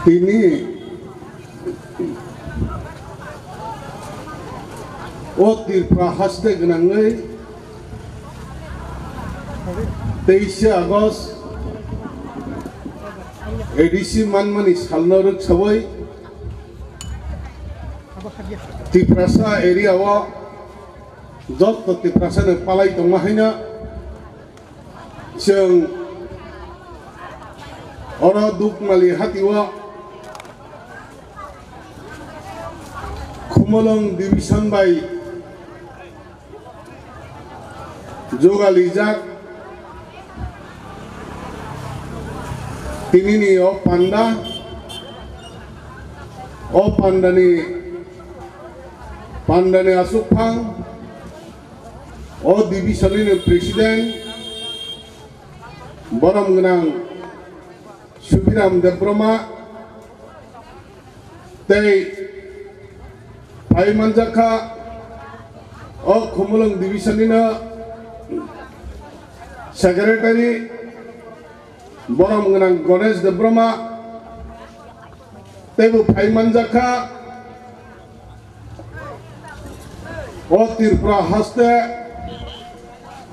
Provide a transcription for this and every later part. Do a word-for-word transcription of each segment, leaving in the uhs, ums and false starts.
Tini o Tripura haste gwnangwi teishe August A D C manmani salno rwksawi Tiprasa area o jotto Tiprasano palai tongma haino chwng oro Dukmali hatio Khumulwng division bai jugalijak tinini o panda, o pandani, pandani aswkphang, o division ni president, borom gwnang Subiram Debbarma, tei phai manjakha o Khumulwng division nino secretary borom gwnang Ganesh Debbarma, teibo phai manjakha o Tripura haste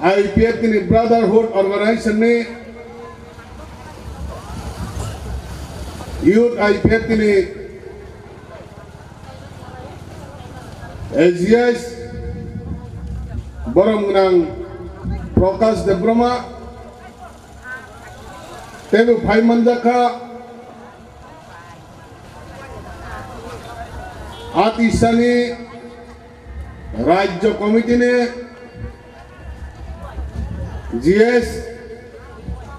I P F T ni Brotherhood Organization ni Youth I P F T ni A G S borom gwnang Prakash Debbarma, teibo phai manjakha Atisani Rajya Committee ni G S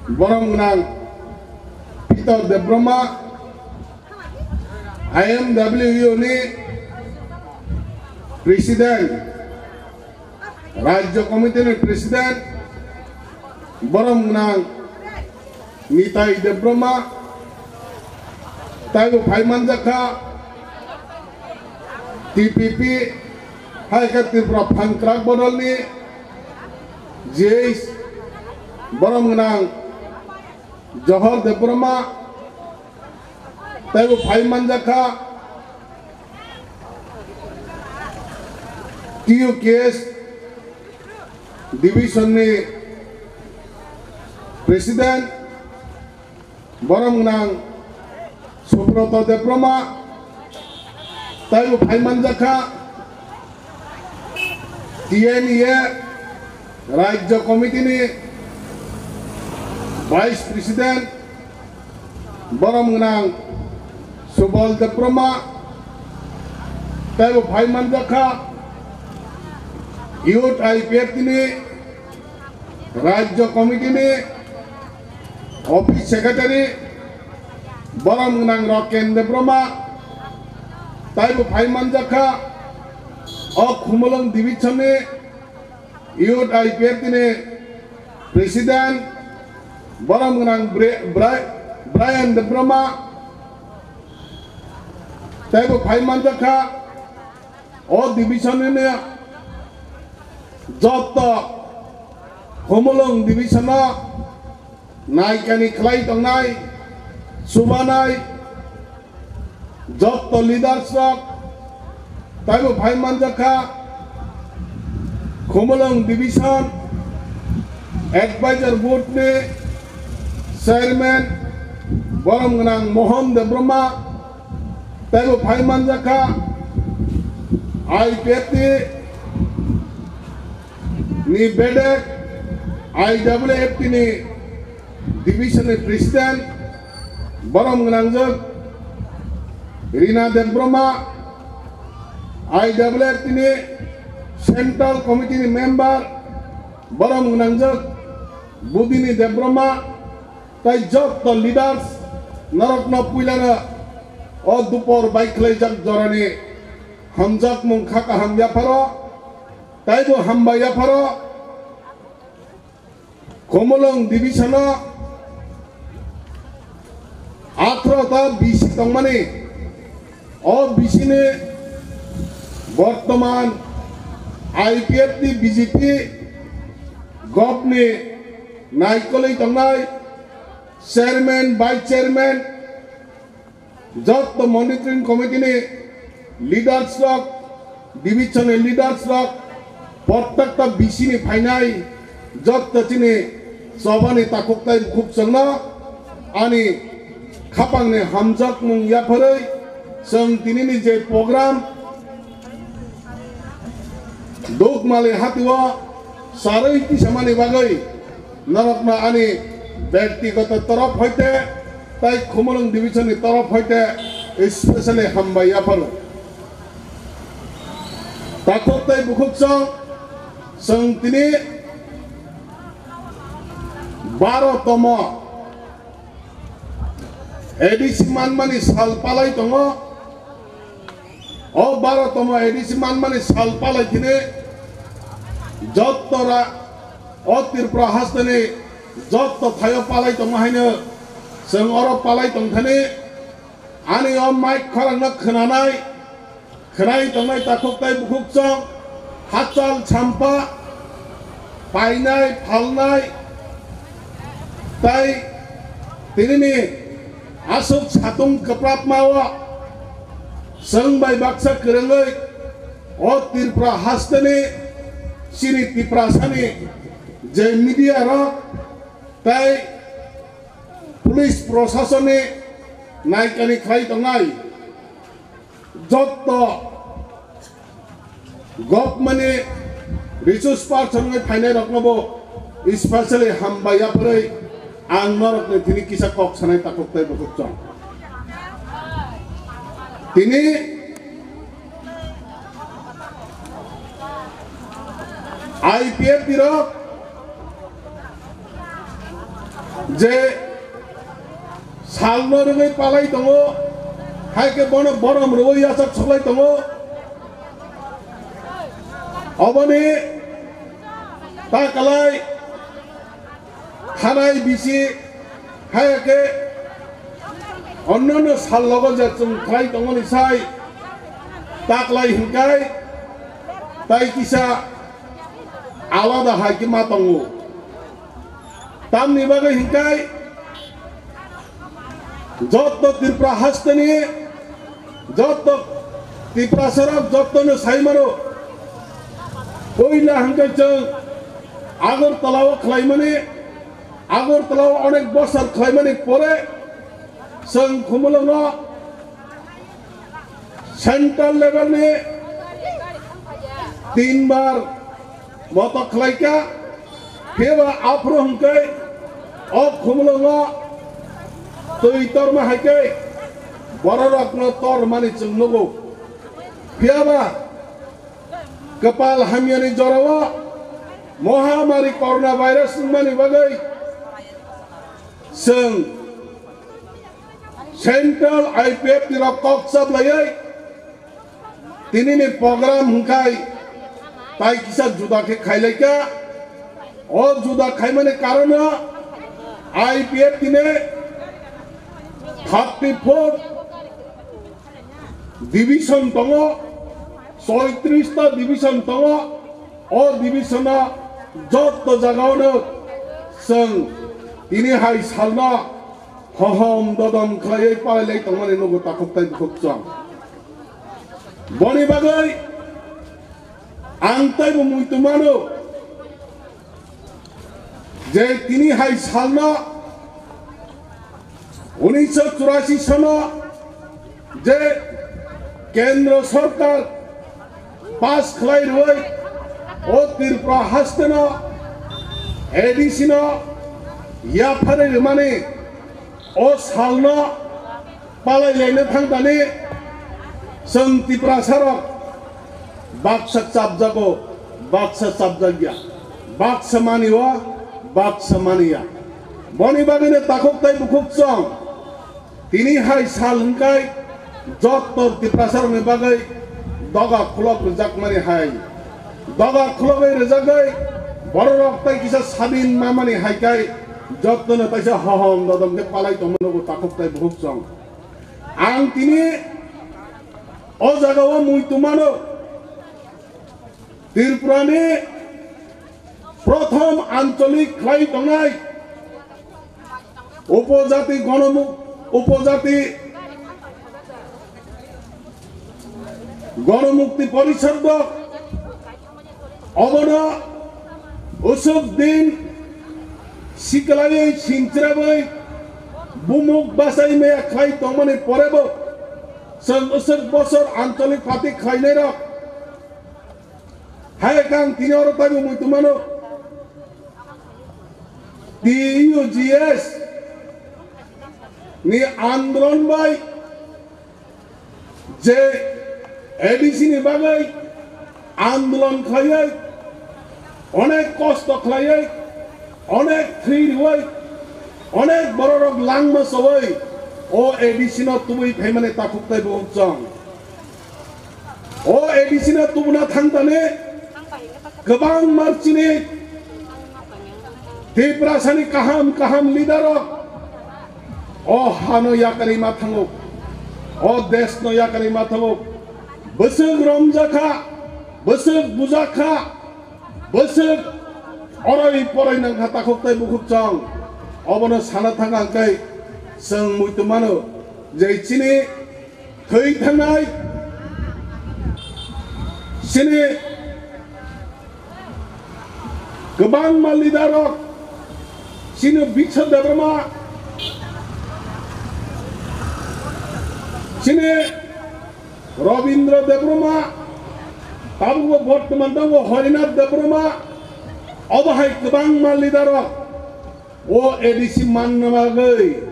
borom gwnang Peter Debbarma, I M W ni President, Rajya Committee ni President, borom gwnang Nitai Debbarma, taibo phai manjakha T P P hai khe Tripura Phankrak Bodolni J S borom gwnang Johor Debbarma, taibo phai manjakha T U K S division ni President, borom gwnang Subroto Debbarma, taibo phai manjakha T N E A Rajya Committee ni Vice President, borom gwnang Subal Debbarma, taibo phai manjakha Youth I P F T ni Rajya Committee ni Office Secretary, borom gwnang Roken Debbarma, taibo phai manjakha o Khumulwng division ni Youth I P F T ni President, borom gwnang Bri-, Bri-, Brian Debbarma, taibo phai manjakha o division ni jotto Khumulwng division o naikani khlai tongnai, chubanai jotto leaders rok taibo phai manjakha. Khumulwng division advisor board ni chairman borom gwnang Mohan Debbarma taibo phai manjakha. I P F T ni bedek I W F T ni division ni president borom gwnangjak Rina Debbarma, I W F T ni central committee ni member borom gwnangjak Budini Debbarma, tai jotto leaders norokno puilano o dupor bai khlaijak jorani hamjakmung kha kaham yapharo, taibo hambai yapharo. Khumulwng division o atharo ta B C tongmani, o B C ni bortoman I P F T B J P gov ni naikolwi tongnai chairman, vice chairman, Jotto monitoring committee ni leaders rok, division ni leaders rok, prottekta B C ni phainai jotto chini chobani takhuk tai bukhuk chwngno ani khapangni hamjakmung yapharwi chwng tinini je program Dukmali hatio sarwi tisamani bagwi norokno ani byaktigoto torof hoite tai Khumulwng division ni torof hoite specially hambai yapharo. Takhuk tai bukhuk chwng, chwng tini baro tomo A D C manmani sal palai tongo. O baro tomo A D C manmani sal palai thini jotto ra o Tripura hasteni jotto thaio palai tongo haino chwng oro palai tongthani ani o mic khorangno khwnanai khwnai tongnai takhuk tai bukhuk chwng hachal champa painai phalnai tai tinini aswk satung kwprapma o chwng bai baksa kwrwngwi o Tripura hasteni chini Tiprasani je media rok tai police proshasonni naikani khlai tongnai. Jotto government ni resource person wngwi phainai rokno bo specially hambai yapharwi ang norokni thini kisa kok sanai takhuk tai bukhuk chwng. Tini I P F T rok je salno rwgwi palai tongo, hai khe bono borom rwui yachak soklai tongo. Oboni ta kalai thanai bisi hai khe onnonno sal logo je chwng khlai tongmani sai ta kalai hinkai tai kisa alada hai khe ma tongo. Tamni bagwi hinkai jotto Tripura hasteni jotto Tiprasarok jottono sai mano. Poila hinkai chwng Agartala o khlaimani, Agartala o onek bosor khlaimani pore chwng Khumulwngo central level ni tinbar motok khlaika, phiya ba aphuru hwnkhe o Khumulwngo twi torma hai khe bororokno tormani chwng nugo. Phiya ba kwpal hamyani jorao mohamari corona virus wngmani bagwi chwng Central I P F T rok kok chaplaiwi tinini program hwnkhe tai kisa juda khe khailaika. O juda khaimani karono I P F T ni thirty four division tongo, soitris ta division tongo. O division o jotto jagao no chwng tini hai salno hohom dodom khlaiwi palailai tongmani nugo takhuk tai bukhuk chwng. Boni bagwi ang taibo muitu mano je tini hai salno unisho churasi sono je Kendro Sorkar pass khlai rwui o Tripura hasteno A D C no yapharwi rwmani o salno palai laina thangtani chwng Tiprasarok baksa chapjago, baksa chapjakya, baksa manio, baksa maniya. Boni bagwino takhuk tai bukhuk chwng tini hai sal hwnkhe jotto Tiprasarokni bagwi doga khulok rwjakmani hai. Doga khulogwi rwjagwi bororok tai kisa sadin mamani hai kai jottono taisa hohom dodom khe palai tongmano bo takhuk tai bukhuk chwng. Ang tini o jagao muitu mano Tripurani prothom ancholik khlai tongnai upojati gonomu-, upojati Ganamukti Porishad rok obono usuk din siklaiwi singchrawi bumuk bachai maya khlai tongmani porebo chwng usuk bosor ancholik party khlainairok hai kang tini oro taibo muitu mano. T U G S ni andolon bai je A D C ni bagwi andolon khlaiwi, onek kosto khlaiwi, onek thwi rwwi, onek bororok langma sowi o A D C no tubui phaimani takhuk tei bukhuk chwng. O A D C no tubuna thangtani kwbangma chini Tiprasani kaham kaham leader rok o hano yakarwi ma thango, o desh no yakarwi ma thango, bwswk romjakha, bwswk bujakha, bwswk oroi poroi nangkha takhuk tei bukhuk chwng, obono sana thang hwnkhe chwng muitu mano je chini thwi thangnai chini kwbangma leader rok, chini Biswa Debbarma, chini Rabindra Debbarma, tabukbo bortoman tongo Harinath Debbarma, obo hai kwbangma leader rok. O A D C manna bagwi,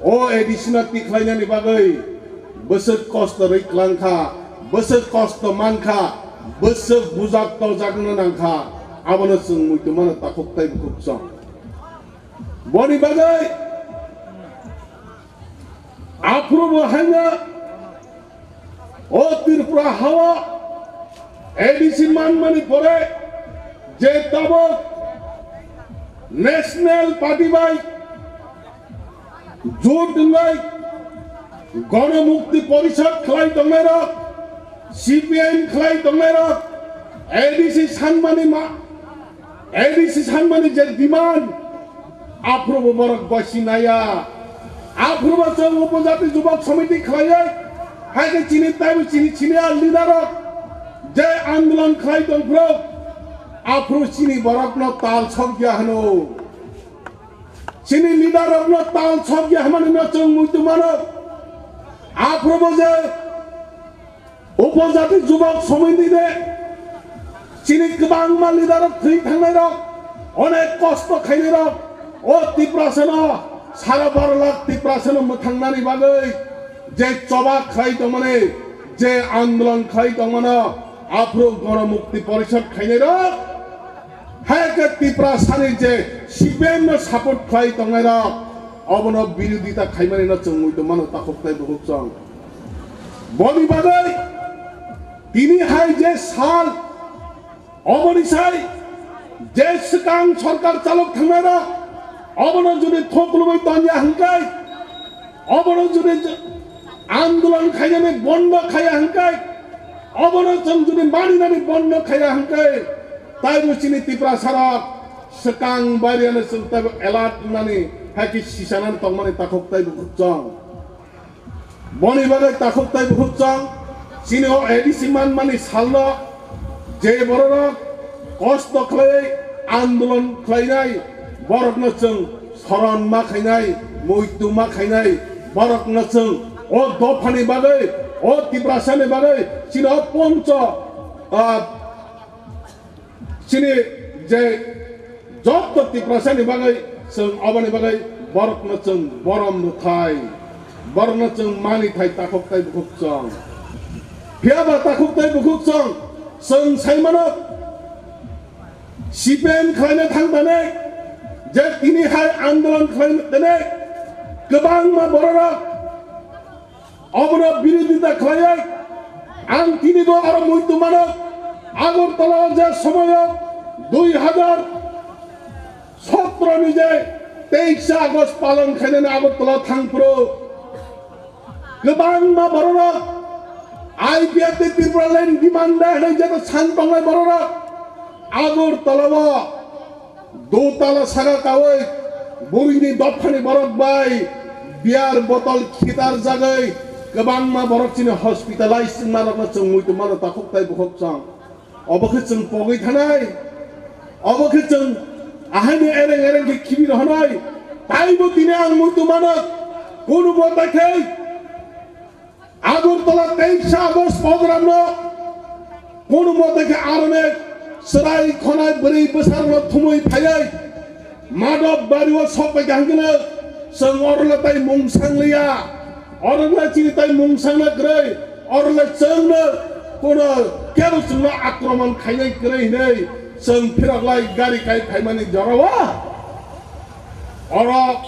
o A D C no tikhlainani bagwi bwswk kosto rwi klangkha, bwswk kosto mankha, bwswk bujak torjakno nangkha, abono chwng muitu mano takhuk tei bukhuk chwng. Boni bagwi aphuru bo haino o Tripura hao A D C manmani pore je tabuk National Party bai jut wngwi Ganamukti Porishad khlai tongnairok, C P I M khlai tongnairok, A D C sanmani ma, A D C sanmani je demand, aphuru bo borok gosi naya. Aphuru bo chwng Upojati Jubak Samiti khlaiwi, hai khe chini taibo chini senior leader rok je andolon khlai tong phuru, aphuru chini borokno tal sok ya hwno. Chini leader rokno tal sok ya hwnmani no chwng muitu mano. Aphuru bo je Upojati Jubak Samiti de chini kwbangma leader rok thwi thangnai rok, onek kosto khainai rok, o Tiprasano sara baro lakh Tiprasano mwthangnani bagwi je choba khlai tongmani, je andolon khlai tongmano, aphuru Ganamukti Porishad khainai rok, hai khe Tiprasani je C P I M no support khlai tongnai rok, obono birodita khaimani no chwng muitu mano takhuk tei bukhuk chwng. Boni bagwi tini hai je sal, oboni sai je swkang sorkar chalok thangnai rok, obono jodi thoklubui tongya hwnkhe, obono jodi andolon khainani bondo khaya hwnkhe, obono chwng jodi maninani bondo khaya hwnkhe, taibo chini Tiprasa rok swkang bairiano chwng taibo alert wngnani, hai khe sisanani tongmani takhuk tei bukhuk chwng. Boni bagwi takhuk tei bukhuk chwng chini o A D C manmani salno je bororok kosto khlaiwi andolon khlainai borokno chwng soron ma khainai, muitu ma khainai borokno chwng o dophani bagwi, o Tiprasani bagwi chini o poncho, ah, chini je jotto Tiprasani bagwi chwng oboni bagwi borokno chwng borom rwthai, borokno chwng manithai takhuk tei bukhuk chwng. Phiya ba takhuk tei bukhuk chwng, chwng sai mano C P I M khlaina thang thani je tini hai andolon khlaina thani kwbangma bororok obono birodita khlaiwi ang tini bo aro muitu mano. Agartala je somoyo dui hajar sotro ni je teisha August palon khainani Agartala thang phuru kwbangma bororok I P F T Tripura land demand da hwnwi jeta san tongnai bororok Agartala o dotala saka kawi buini dophani borok bai beer botol khitar jagwi Kwbangma borok chini hospitalize wngmarokno chwng muitu mano takhuk tai bukhuk chwng. Obo khe chwng pogwi thanai. Obo khe chwng ahaino ereng ereng khe khibi rohonai. Taibo tini ang muitu mano. Kunu bo ta khe Agartala teisa August program no kunu mo dekhe arone chwrai khonai bwrwi bwsarokno thumwi phaiwi Madhab Bari o sok bai kaham kheno chwng oro le tai mung sang liya, oro le chini tai mung sangna kwrwi, oro le chwngno kuno kebo chwngno akromon khainai kwrwi hinwi chwng phirok lai gari kai phaimani jorao. Oro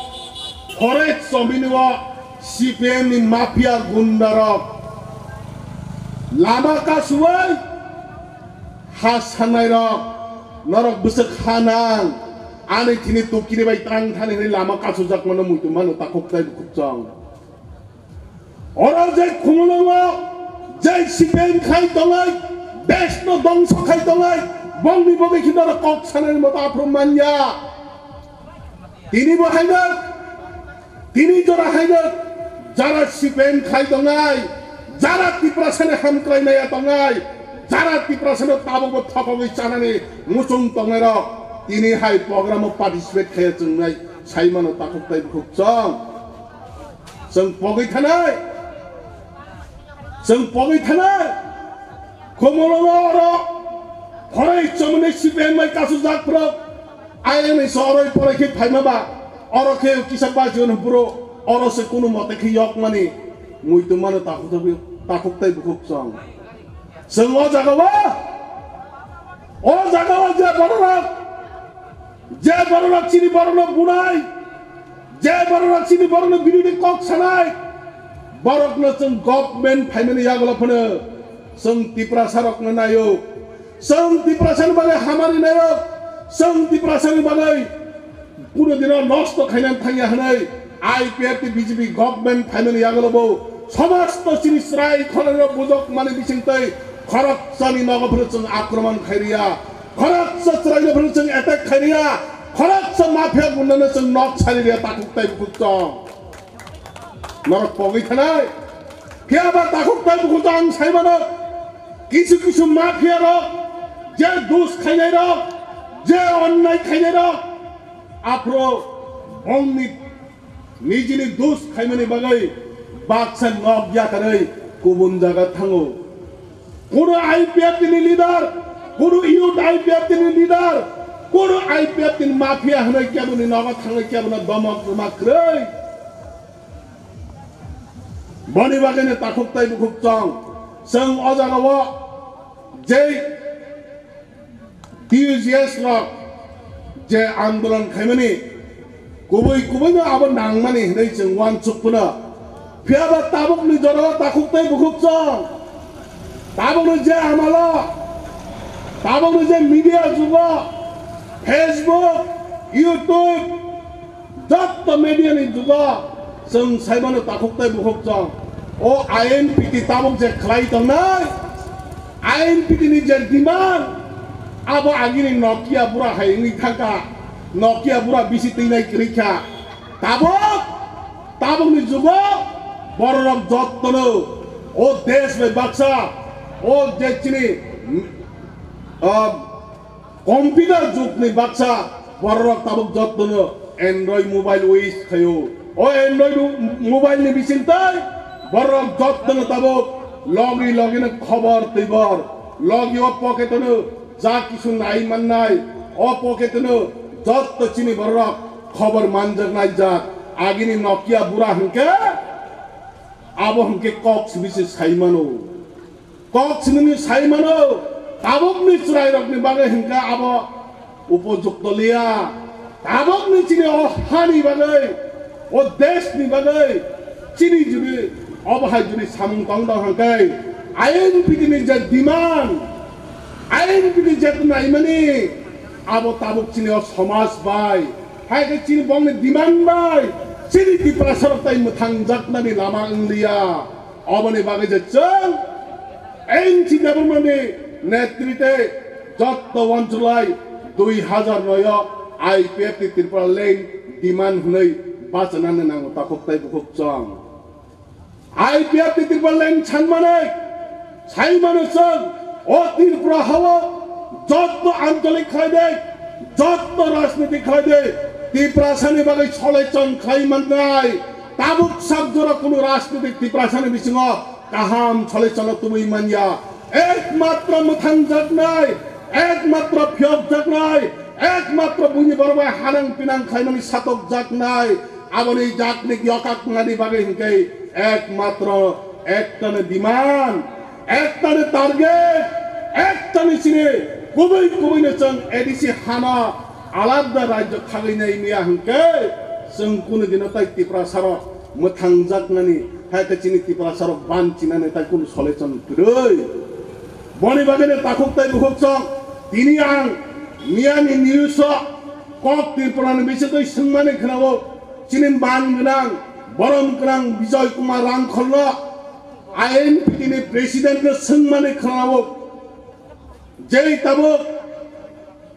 Forest Chomini o C P M ni mafia gunda rok lama kasuwai ha sanai rok norok bwswk ha nang ani thini tukiri bai tang thani hinwi lama kasujak mano muitu mano takhuk tai bukhuk chong. Oro je khumulwngo je C P M khai tongnai, desh no dongso khai tongnai, bongni bogwi khe norok kok sanani moto aphuru manya. Tini bo haino, tini jora haino, jara C P M khai tongnai, jara Tiprasani hamkrai naiya tongnai, jara Tiprasano tabukbo thokogwi chanani muchung tongnairok, tini hai program o participate khaiya chwngnai, sai mano takhuk tai bukhuk chong. Chwng pogwi thanai, chwng pogwi thanai, khumulwngo oro, Forest Chomini C P M bai kasujak phuru, ayang ni soroi poroi khe phaima ba, oro khe kisa baji hwn phuru, oro se kunu mote khe yok mani, muitu mano takhuk tai, takhuk tai bukhuk chong. Chwng o jaga o, o jaga o je bororok, je bororok chini borokno bunai, je bororok chini borokno birodhi kok sanai, borokno chwng government phaimani yagulo phano chwng Tiprasarokno naio, chwng Tiprasani bagwi hamari naio, chwng Tiprasani bagwi kuno dino nosto khainani thangya hwnwi I P F T B J P government phaimani yagulo bo somosto chini chwrai khoroknwi bujok mani bisingtwi khoroksani nogo phano chwng akromon khairiya, khoroksa chwraino phano chwng attack khairiya, khoroksa mafia gundano chwng nok saliriya takhuk tai bukhuk chong. Norok pogwi thanai. Phiya ba takhuk tai bukhuk chong ang sai mano. Kisu kisu mafia rok, je dus khainai rok, je onnai khainai rok, aphuru bongni nijini dus khaimani bagwi baksa nok yakarwi kubun jaga thango. Kunu I P F T ni leader, kunu youth I P F T ni leader, kunu I P F T ni mafia hwnwi keboni nogo thangwi kebono domok rwma kwrwi. Boni bagwino takhuk tai bukhuk chong. Chwng o jagao jei T U G S rok je andolon khaimani kubui kubui no abo nangmani hinwi chwng uansuk phano. Phiya ba tabukni jorao takhuk tai bukhuk chong. Tabukni je amalo, tabukni je media jugo, Facebook, YouTube, jotto media ni jugo chwng saimano takhuk tai bukhuk chong. O I N P T tabuk je khlai tongnai, I N P T ni je demand, abo agini Nokia bura hai wngwi thangkha, Nokia bura bisi twinai kwrwi kha. Tabuk, tabukni jugo bororok jottono o desh bai baksa, o je chini, ah, computer jugni baksa bororok tabuk jottono Android mobile use khaio. O Android mo-, mobile ni bisingtwi bororok jottono tabuk logi logi no khobor twibor logi o pocket no ja kisu nai mannai, o pocket no jotto chini bororok khobor manjak naijak. Agini Nokia bura hwnkhe abo hwnkhe kok sibisi sai mano. Kok swnamwi sai mano, tabukni chwrairokni bagwi hwnkha abo upojukto liya. Tabukni chini o hani bagwi, o deshni bagwi, chini jodi obo hai jodi samung tong tong hwnkhe, I N P T ni je demand, I N P T je naimani, abo tabuk chini o somaj bai, hai khe chini bongni demand bai, chini Tiprasarok tai mwthangjaknani lama wngliya. Oboni bagwi je chwng N C Debbarmani netrite jotto uansuk lai dui hazar noi o I P F T Tripura land demand hwnwi bachanani nango takhuk tai bukhuk chwng. I P F T Tripura line sanmani, saimano chwng o Tripura hao jotto ancholik khlaide, jotto rajniti khlaide, Tiprasani bagwi solution khlai mannai. Tabuk sak jora kunu rajniti Tiprasani bisingo kaham solution tubui manya. Ekmatro mwthangjaknai, ekmatro phiyokjaknai, ekmatro buini borok bai hanang pinang khlaimani satokjaknai. Aboni jakni yokaknani bagwi hwnkhe ekmatro ektani demand, ektani target, ektani chini kubui kubuino chwng A D C hano alada rajyo khagwi nai miya hwnkhe chwng kunu dino tai Tiprasarok mwthangjaknani, hai khe chini Tiprasarok banchinani tai kunu solution kwrwi. Boni bagwino takhuk tai bukhuk chwng tini ang miyani news o kok Tripurani bisingtwi swngmani khwnao chini man gwnang, borom gwnang Bijoy Kumar Rangkholno I N P T ni president no swngmani khwnao jei tabuk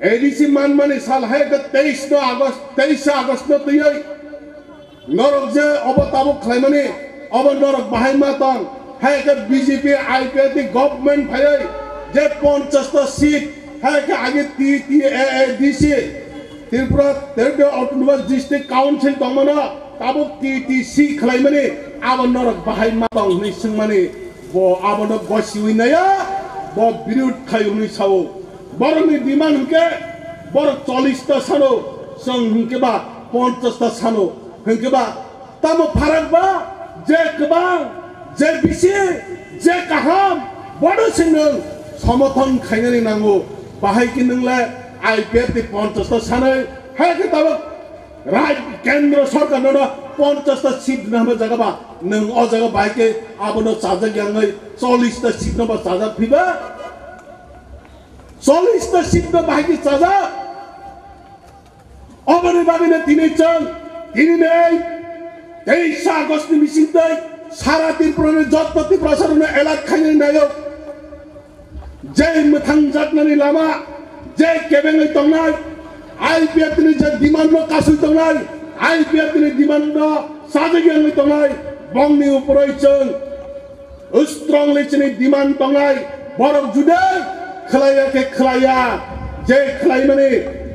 A D C manmani sal hai khe teis no August, teis August no twiwi norok je obo tabuk khlaimani, obo norok bahai ma tong, hai khe B J P I P F T government phaiwi je ponchash ta seat, hai khe age T T A A D C, Tripura Territorial Autonomous District Council tongmano tabuk T T C khlaimani, abo norok bahai ma tong hwnwi swngmani. Bo abono gosiwi naya, bo birud khai hwnwi sao. Borokni demand hwnkhe borok chollish ta sano, chwng hwnkhe ba ponchash ta sano. Hwnkhe ba tamo pharak ba, je kwbang, je bisi, je kaham, bono se nwng somothon khainani nango. Bahai khe nwng le I P F T ponchash ta sanwi, hai khe tabuk Raj, kendro sorkar no ponchash ta seat rwna hwnba jaga ba, nwng o jaga bai khe abono chajak yangwi chollish ta seat no ba chajak phiba, chollish ta seat no bai khe chajak. Oboni bagwino tini chwng, tini nei, teisa August ni bising tei sara Tripura ni jotto Tiprasa rokno elak khainani nayo. Je mwthangjaknani lama, je kebengwi tongnai, I P F T ni je demand no kasui tongnai, I P F T ni demand no sajagwi wngwi tongnai, bongni uporoi chwng strongly chini demand tongnai, borok juda khlaiya khe khlaiya, je khlaimani,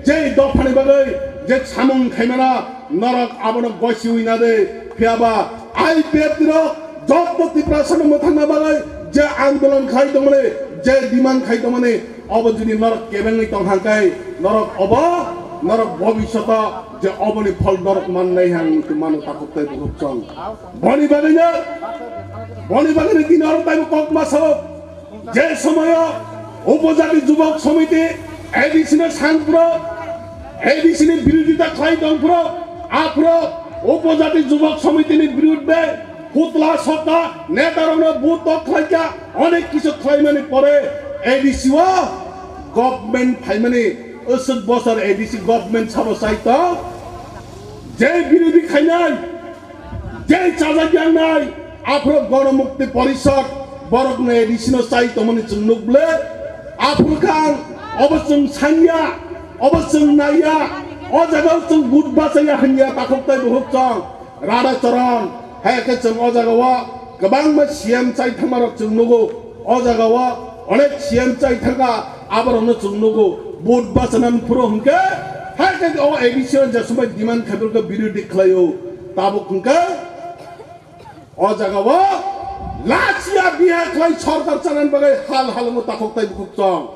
je dophani bagwi, je samung khaimano, norok abono gosiwi na de, phiyaba I P F T rok jotto Tiprasano mwthangna bagwi je andolon khai tongmani, je demand khai tongmani, obo jodi norok kebengwi tong hangkai, norok obo, norok bobishoto je oboni phol norok mannai hang tongmano takhuk tei bukhuk chwng. Boni bagwino, boni bagwino tini norok taibo kok ma sao, je somoyo Upojati Jubok Somiti A D C no sangphro, A D C ni birodita khlai tongphro, aphro Upojati Jubok Somiti ni birudde Putla sokha, netarokno vote tok khlaikha, onek kisu khlaimani pore A D C o government phaimani, usuk bosor A D C government sabo sai tong. Je birodhi khainai, je chajak yangnai, aphro Ganamukti Porishad borokno A D C no chai tongmani chwng nuk ble. Aphro khe ang obo chwng sanya, obo chwng naiya, o jaga o chwng vote bachaya hanya takhuk tei bukhuk chwng. Radha Charan, hai khe chwng o jaga o kwbangma C M chai thangma rok chwng nugo. O jaga o onek C M chai thangkha, aborokno chwng nugo. Vote bachana phuru hwnkhe, hai khe o A D C o je somai demand khai phuru khe birodhi khlaio. Tabuk hwnkhe o jaga o lachiya biha khlai sorkar chanani bagwi hal halongo takhuk tei bukhuk chwng.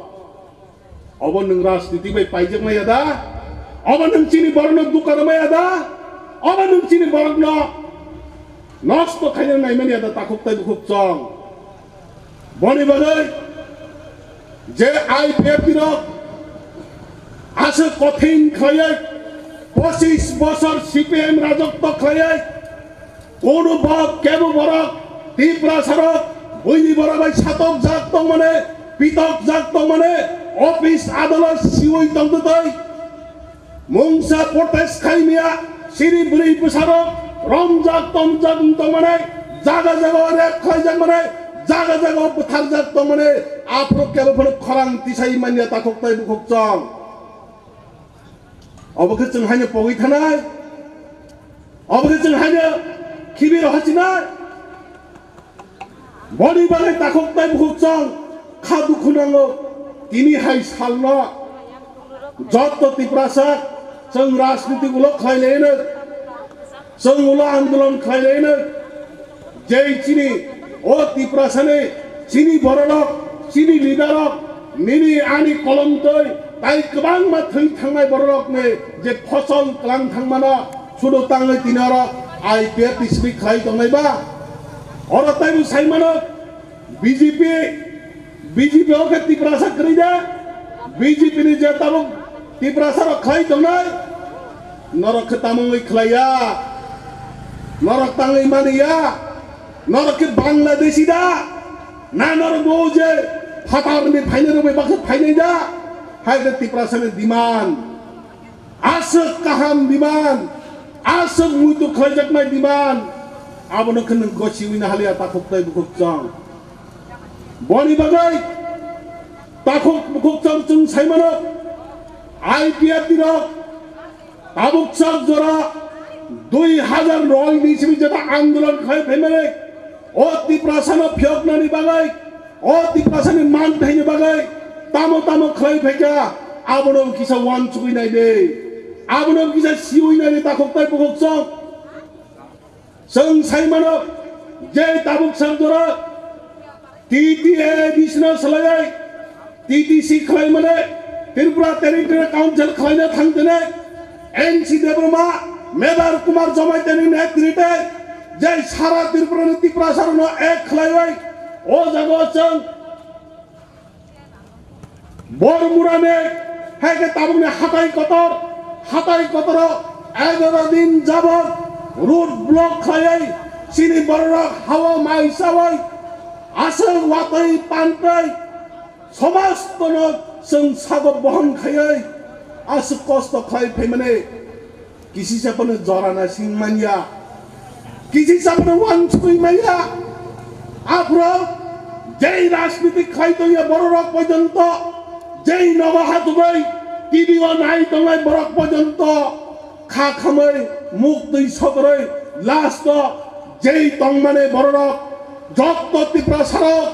Obo nwng rajniti bai paijak maya da? Obo nwng chini borokno duka rw maya da? Obo nwng chini borokno nosto khaina nai manya da takhuk tei bukhuk chwng? Boni bagwi je I P F T rok aswk kothin khlaiwi pochis bosor C P M rajotto khlaiwi, kono bok kebo borok Tiprasa rok buini borok bai satok jak tongmani, pitok jak tongmani, office adalat siwi tongtwtwi. Mungsa protest khaimya, siri bwrwi bwsarok romjak tomjak wng tongmani, jaga jaga o rape khlaijak mani, jaga jaga o bwtharjak tongmani, aphuru kebo phano khorang tisai manya takhuk tai bukhuk chwng. Obo khe chwng haino pogwi thanai, obo khe chwng haino khibi rohorchinai. Boni bagwi takhuk tei bukhuk chwng kha dukhu nango. Tini hai salno jotto Tiprasa chwng rajniti ulo khlai laino, chwng ulo andolon khlai laino. Jei chini o Tiprasani chini bororok, chini leaderrok, nini ani kolomtwi tai kwbangma thwi thangnai bororokni je phosol tlang thangmano sudo tangwi tini oro I P F T simi khlai tongnai ba? Oro taibo saimano B J P, B J P o khe Tiprasa kwrwi da? B J P ni je tabuk Tiprasa rok khlai tongnai, norok khe tamo wngwi khlai ya? Norok tangwi mani ya? Norok khe Bangladeshi da? Na norok bo je phatar ni phainai rok bai baksa phainai da? Hai khe Tiprasa ni demand. Aswk kaham demand, aswk muitu khlaijaknai demand, abono khe nwng gosiwi na haliya takhuk tei bukhuk chwng. Boni bagwi takhuk bukhuk chwng chwng saimano, I P F T rok tabuk sak jora dui hazar noi ni simi jeta andolon khlai phaimani, o Tiprasano phiyoknani bagwi, o Tiprasani manthaini bagwi tamo tamo khlai phaikha, abono kisa uansugwi naidi, abono kisa siwi naidi takhuk tei bukhuk chwng. Chwng saimano je tabuk sak jora T T A D C no swlaiwi T T C khlaimani, Tripura Territorial Council khlaina thangtini, N C Debbarma, Medar Kumar Jamaitiani netrite jai sara Tripura ni Tiprasa rokno ek khlaiwi o jaga o chwng Bormurani hai khe tabukni hatai kotor, hatai kotoro egaro din jabot road block khlaiwi chini bororok hao mai chawi aswk watwi pantwi somostono chwng sago bohon khaiwi aswk kosto khlai phaimani. Kisi sa phano jora na sing manya, kisi sa phano uansugwi manya. Aphuru jei rajniti khlai tongya bororok porjonto, jei nogo hatugwi T V o nai tongnai borok porjonto kha khamwi muk twi sokorwi last o jei tongmani bororok jotto Tiprasa rok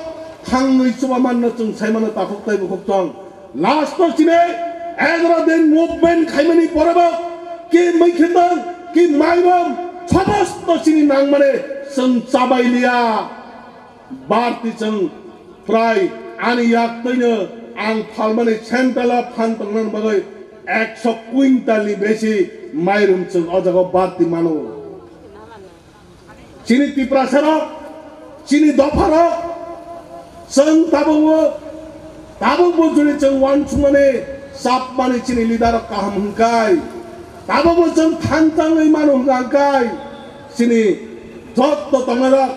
thangwi chubamanno chwng saimano takhuk tei bukhuk chwng. Last o chini egaro din movement khaimani pore bo ki mui khitang, ki mairum, somosto chini nangmani chwng chabai liya. Barti chwng prai ani yak twino ang phalmani central o phan tongnani bagwi ekso quintal ni besi mairum chwng o jaga o barti mano. Chini Tiprasa rok, chini dopha rok, chwng tabukbo, tabukbo juni chwng uansukmani, chapmani chini leader rok kaham hwnkhai, tabukbo chwng thanchangwi mano hwnkhai, chini jotto tongnai rok,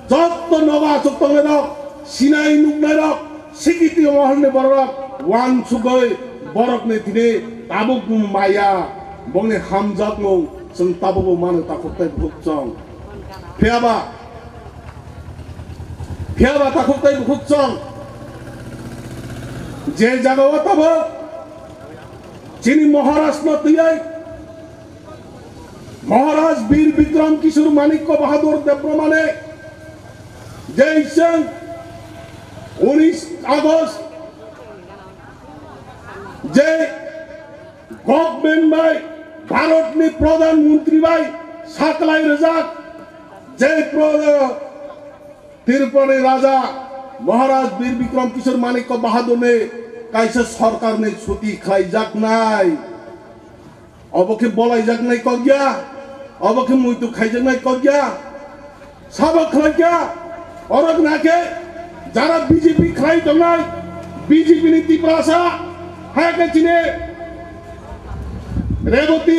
jotto nogo aswk tongnai rok, sinai nuknai rok, sikiti mohorni bororok uansugwi borokni thini tabukbo maya, bongni hamjakmung chwng tabukbo mano takhuk tei bukhuk chwng. Phiyaba, phiyaba takhuk tei bukhuk chwng je jagao tabuk chini Maharaj no twiwi Maharaj Bir Bikram Kishore Manikya Bahadur Debbarmane jai chwng unis August je government bai, Bharatni Pradhan Mantri bai saklai rwjak, je pro-, Tripurani Raja Maharaj Bir Bikram Kishore Manikya Bahadurni kaisa sorkarni chuti khlaijaknai. Obo khe bolaijaknai kok ya, obo khe muitu khaijaknai kok ya. Sabo khlai kha, oro na khe jara B J P khlai tongnai, B J P ni Tiprasa, hai khe chini Reboti,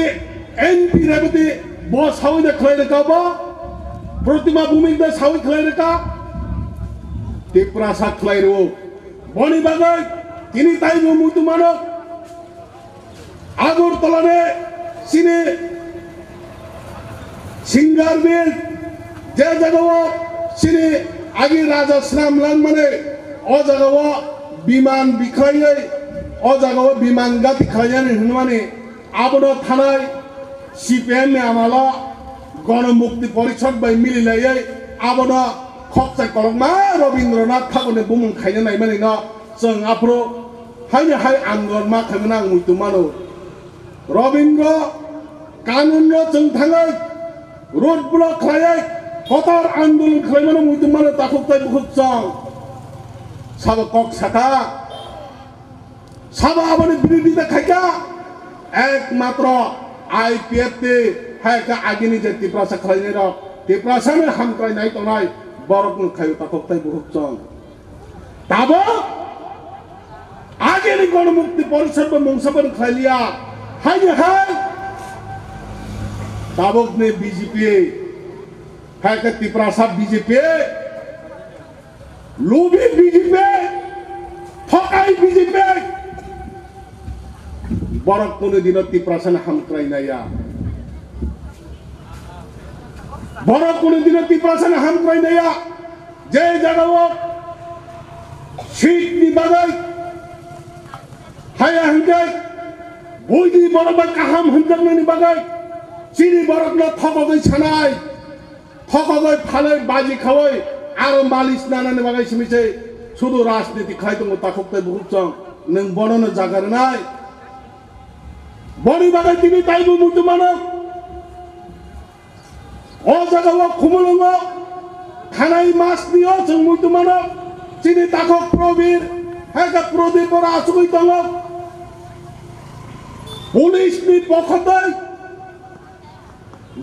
M P Reboti, bo sawi da khlai rwkha bo, Protima Bhumik da sawi khlai rwkha, Tiprasa khlai rwo. Boni bagwi tini taibo muitu mano. Agartala ni chini Singarbil, je jagao chini agi raja swnam langmani, o jagao biman bikhlaiwi, o jagao biman gati khlainani hwnmani, abono thanai C P M ni amalo Gono Mukti Porishad bai mililaiwi abono Khokchai kolokma Rabindranath Thakurni bumung khaina naimani no chwng aphuru haini hai andolon ma khaimani ang muitu mano. Rabindra kanun no chwng thangwi road block khlaiwi kotor andolon khlaimano muitu mano takhuk tei bukhuk chwng. Sabo kok saka. Sabo aboni birodita khaikha, ekmatro I P F T hai khe agini je Tiprasa khlainai rok, Tiprasano hamkrai nai tongnai borok no khaio takhuk tei bukhuk chwng. Tabok agini Ganamukti Porishad bo mungsa bo khlailiya, haini hai tabokni B J P hai khe Tiprasa B J P. Lubi B J P, thokai B J P, borok kunu dino Tiprasano hamkrai naiya. Borok kunu dino Tiprasano hamkrai naiya. Je jagao seat ni bagwi haya hwnkhe buini borok bai kaham hwnjaknani bagwi chini borokno thokogwi sanai. Thokogwi phalwi baji khawi aro malish nanani bagwi simi se sudu rajniti khlai tongo takhuk tei bukhuk chwng. Nwng bonono jaga rwnai. Boni bagwi tini taibo muitu mano. O jagao Khumulwngo thanai masni o chwng muitu mano. Chini takhuk Probir hai khe Prodip oro achugwi tongo. Police ni pokho tei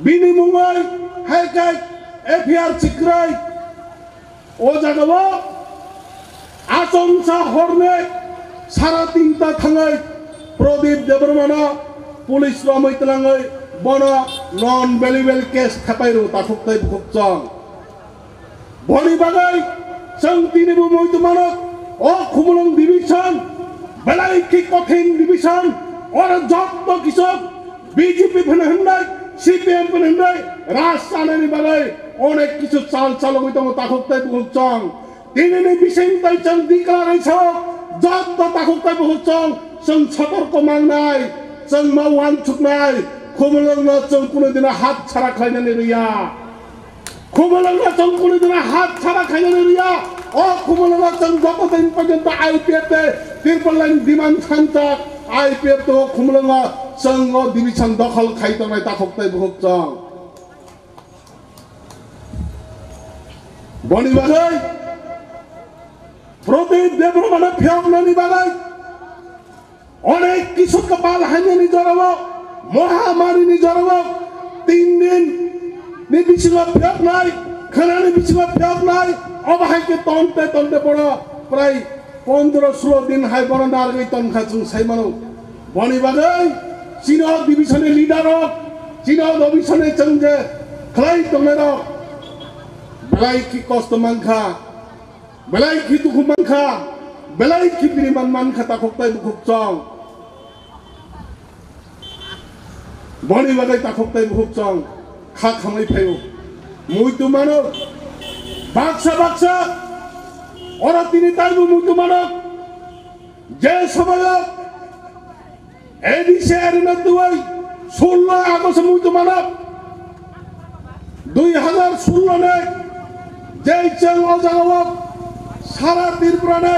bini mungwi hai khe F I R chikrwi. O jagao achomsa horni sara tinta thangwi Prodip Debbarmano police romwi twlangwi bono non bailable case khapai rw takhuk tei bukhuk chwng. Boni bagwi chwng tini bo muitu mano, o Khumulwng division belai khe kothin division, oro jotto kisu B J P phano hwnwi, C P M phano hwnwi, raj chanani bagwi onek kisu chal chalogwi tongo takhuk tei bukhuk chwng. Tinini bising tei chwng declare sao, jotto takhuk tei bukhuk chwng, chwng sotorko mangnai, chwng ma uansuknai, Khumulwngno chwng kunu dino hat chara khlainani rwya. Khumulwngno chwng kunu dino hat chara khainani rwya. O Khumulwngo chwng joto din porjonto I P F T, Triple Line demand sanjak, I P F T o Khumulwngo chwng o division dokhol khai tongnai takhuk tei bukhuk chwng. Boni bagwi Prodip Debbarmano phiyoknani bagwi onek kisu kwpal hamyani jorao, mohamari ni jorao, tin din ni bisingo phiyoknai, khwnani bisingo phiyoknai, obo hai khe tonte tonte bono prai pondro sulo din hai bono narwgwi tongkha chwng sai mano. Boni bagwi chini o division ni leader rok, chini o division ni chwng je khlai tongnai rok belai khe kosto mankha. Belai khe dukhu mankha, belai khe bini man mankha takhuk tei bukhuk chwng. Boni bagwi takhuk tei bukhuk chwng kha khamwi phaio. Muitu mano, baksa baksa, oro tini taibo muitu mano. Je somoyo A D C arena tuwai sullo August muitu mano. Dui hazar sullo ni jei chwng o jagao sara Tripura ni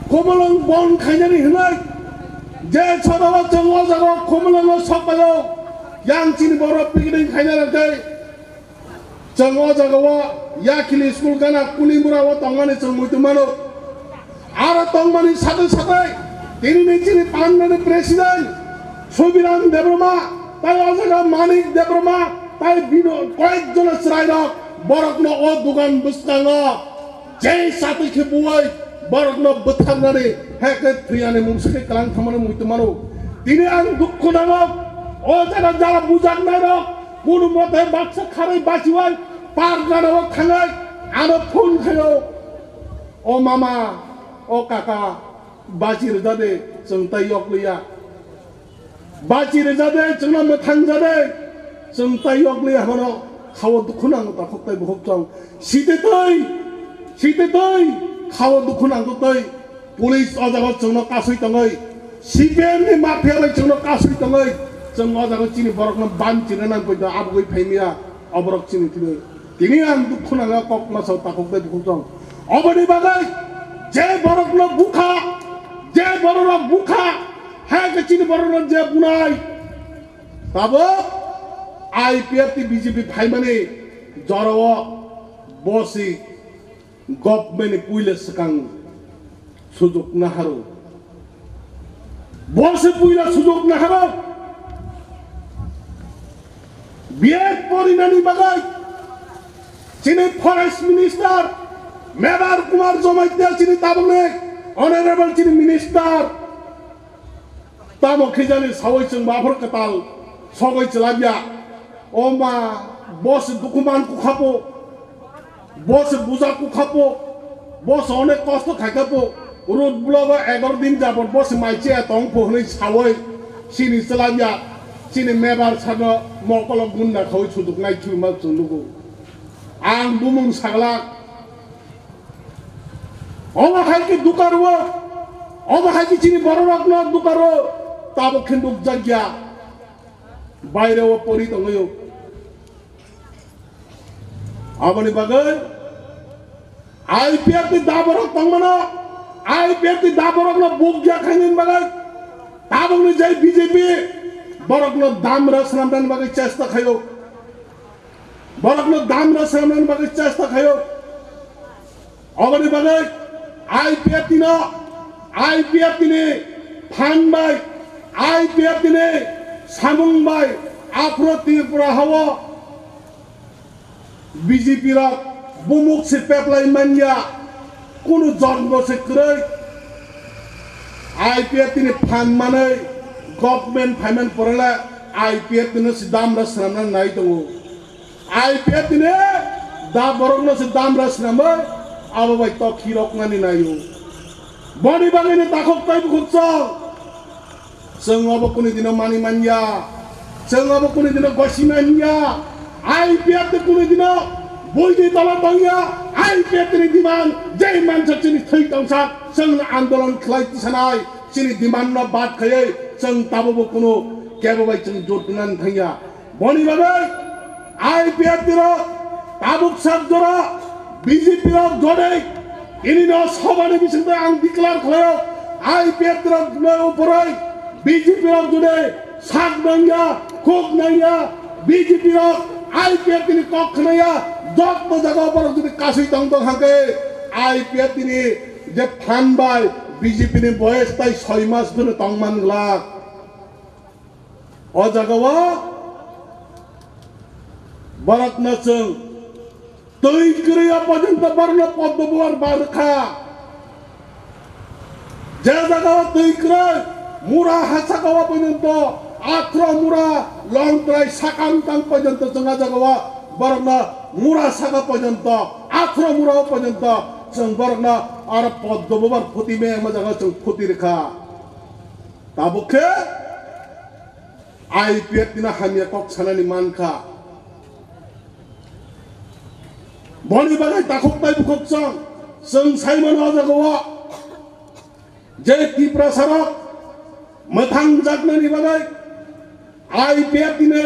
Khumulwng bon khainani hwnwi je somoyo chwng o jagao Khumulwngo sokbaio yang chini borok picnic khaina rwgwi. Chwng o jagao Yakhili school gana Kulimura o tongmani chwng muitu mano. Aro tongmani sathe sathe tinini chini pandani president Subiram Debbarma, tai o jaga Manik Debbarma, tai bino koyek jona chwrairok borokno o dugan bwskango je satwi khe buwai borokno bwtharnani hekhe thwiyani mungsa khe kwlang thangmani muitu mano. Tini ang dukhu nango, o jaga jara bujaknairok Kunu mote baksa kharwi bachiwai park ganao thangwi ano phone khaio, "O mama, o kaka, bachi rwjade, chwng tai yokliya. Bachi rwjade, chwngno mwthang jade, chwng tai yokliya," hwno khao dukhu nango takhuk tai bukhuk chwng. Site twi, site twi, khao dukhu nango twi. Police o jaga chwngno kasui tongwi, C P M ni mafia bai chwngno kasui tongwi, chwng o jaga chini borokno ban chini nang poito abugwi phaimiya, o borok chini thwi Tini ang dukhu nangya kok masa takhuk tei bukhuk tong. Oboni bagwi je borokno bukha, je borokno bukha, hai khe chini borokno je bunai. Tabuk I P F T B J P phaimani jorao bosi government ni puila swkang sujuk naharo. Bosi puila sujuk naharo. B Ed porinani bagwi chini forest minister Mebar Kumar Jamatia chini tabukni honorable chini minister. Tamo khijani sawi chwng baphar kwtal sogwi chwlabya. O ma, bo se dukuman kukhapo, bo se buja kukhapo, bo se onek kosto khaikhapo. Road block o egaroh din jabot bo se mai chaya tongpho hwnwi sawi chini chwlabya. Chini mebar sano mokolo gunda khawi suduknai thwima chwng nugo. Ang bumung saglak. Omo hai khe dukaro, omo hai khe chini bororokno dukaro, tabuk khe nukjakya. Baireo pori tongwio. Aboni bagwi I P F ni daborok tongmano, I P F ni daborokno bukya khainani bagwi tabukni jai B J P borokno damra swnamnani bagwi chesta khaio. Borokno damra swnamnani bagwi chesta khaio. Oboni bagwi I P F T no, I P F T ni phan bai, I P F T ni samung bai aphuru Tripura hao B J P rok bumuk se peplai manya, kunu jorbo se kwrwi. I P F T ni phan manwi government phaimani porele I P F T no se damra swnamna nai tongo. I P F T ni da borokno se damra swnamwi abo bai tok hiroknani naio. Boni bagwino takhuk tei bukhuk chwng. Chwng abo kuni dino mani manya. Chwng abo kuni dino gosi manya. I P F T kuni dino buini tola tongya. I P F T ni demand jai mansa chini thwi tongsa chwng andolon khlai tisanai. Chini demand no bad khaiwi chwng tabukbo kunu kebo bai chwng jotnani thangya. Boni bagwi I P F T rok tabuk sak jora B J P rok jodai ini no sobani bisingtwi ang declare khlaio. I P F T rok no uporoi B J P rok jodai sak nangya, khuk nangya, B J P rok I P F T ni kok khnaya, jotto jaga borok jodi kasui tong tong hangke I P F T ni je phan bai B J P ni boyes tai soi mas phano tong man glak. O jaga o borokno chwng twi kwrwi o porjonto borokno Padma Bharat bar kha. Je jaga o twi kwrwi mura ha saka o porjonto athro mura longtrai sakang tang porjonto chwng o jaga o borokno mura saka porjonto athro mura o porjonto chwng borokno aro Padma Bharat phuti me ma jaga o chwng phuti rwkha. Tabuk khe I P F T no hamya kok sanani mankha. Boni bagwi takhuk tai bukhuk chwng, chwng sai mano o jaga o je Tiprasa rok mwthang jaknani bagwi I P F T ni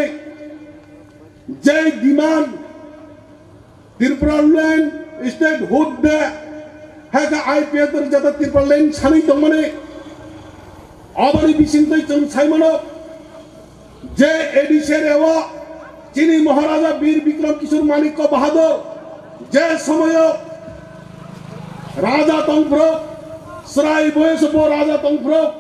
je demand Tripura land statehood de, hai khe I P F T jata Tripura land sanwi tongmani. Aboni bisingtwi chwng sai mano je A D C area o chini Maharaja Bir Bikram Kishore Manikya Bahadur je somoyo raja tongphuru, chwrai boyoso bo raja tongphuru,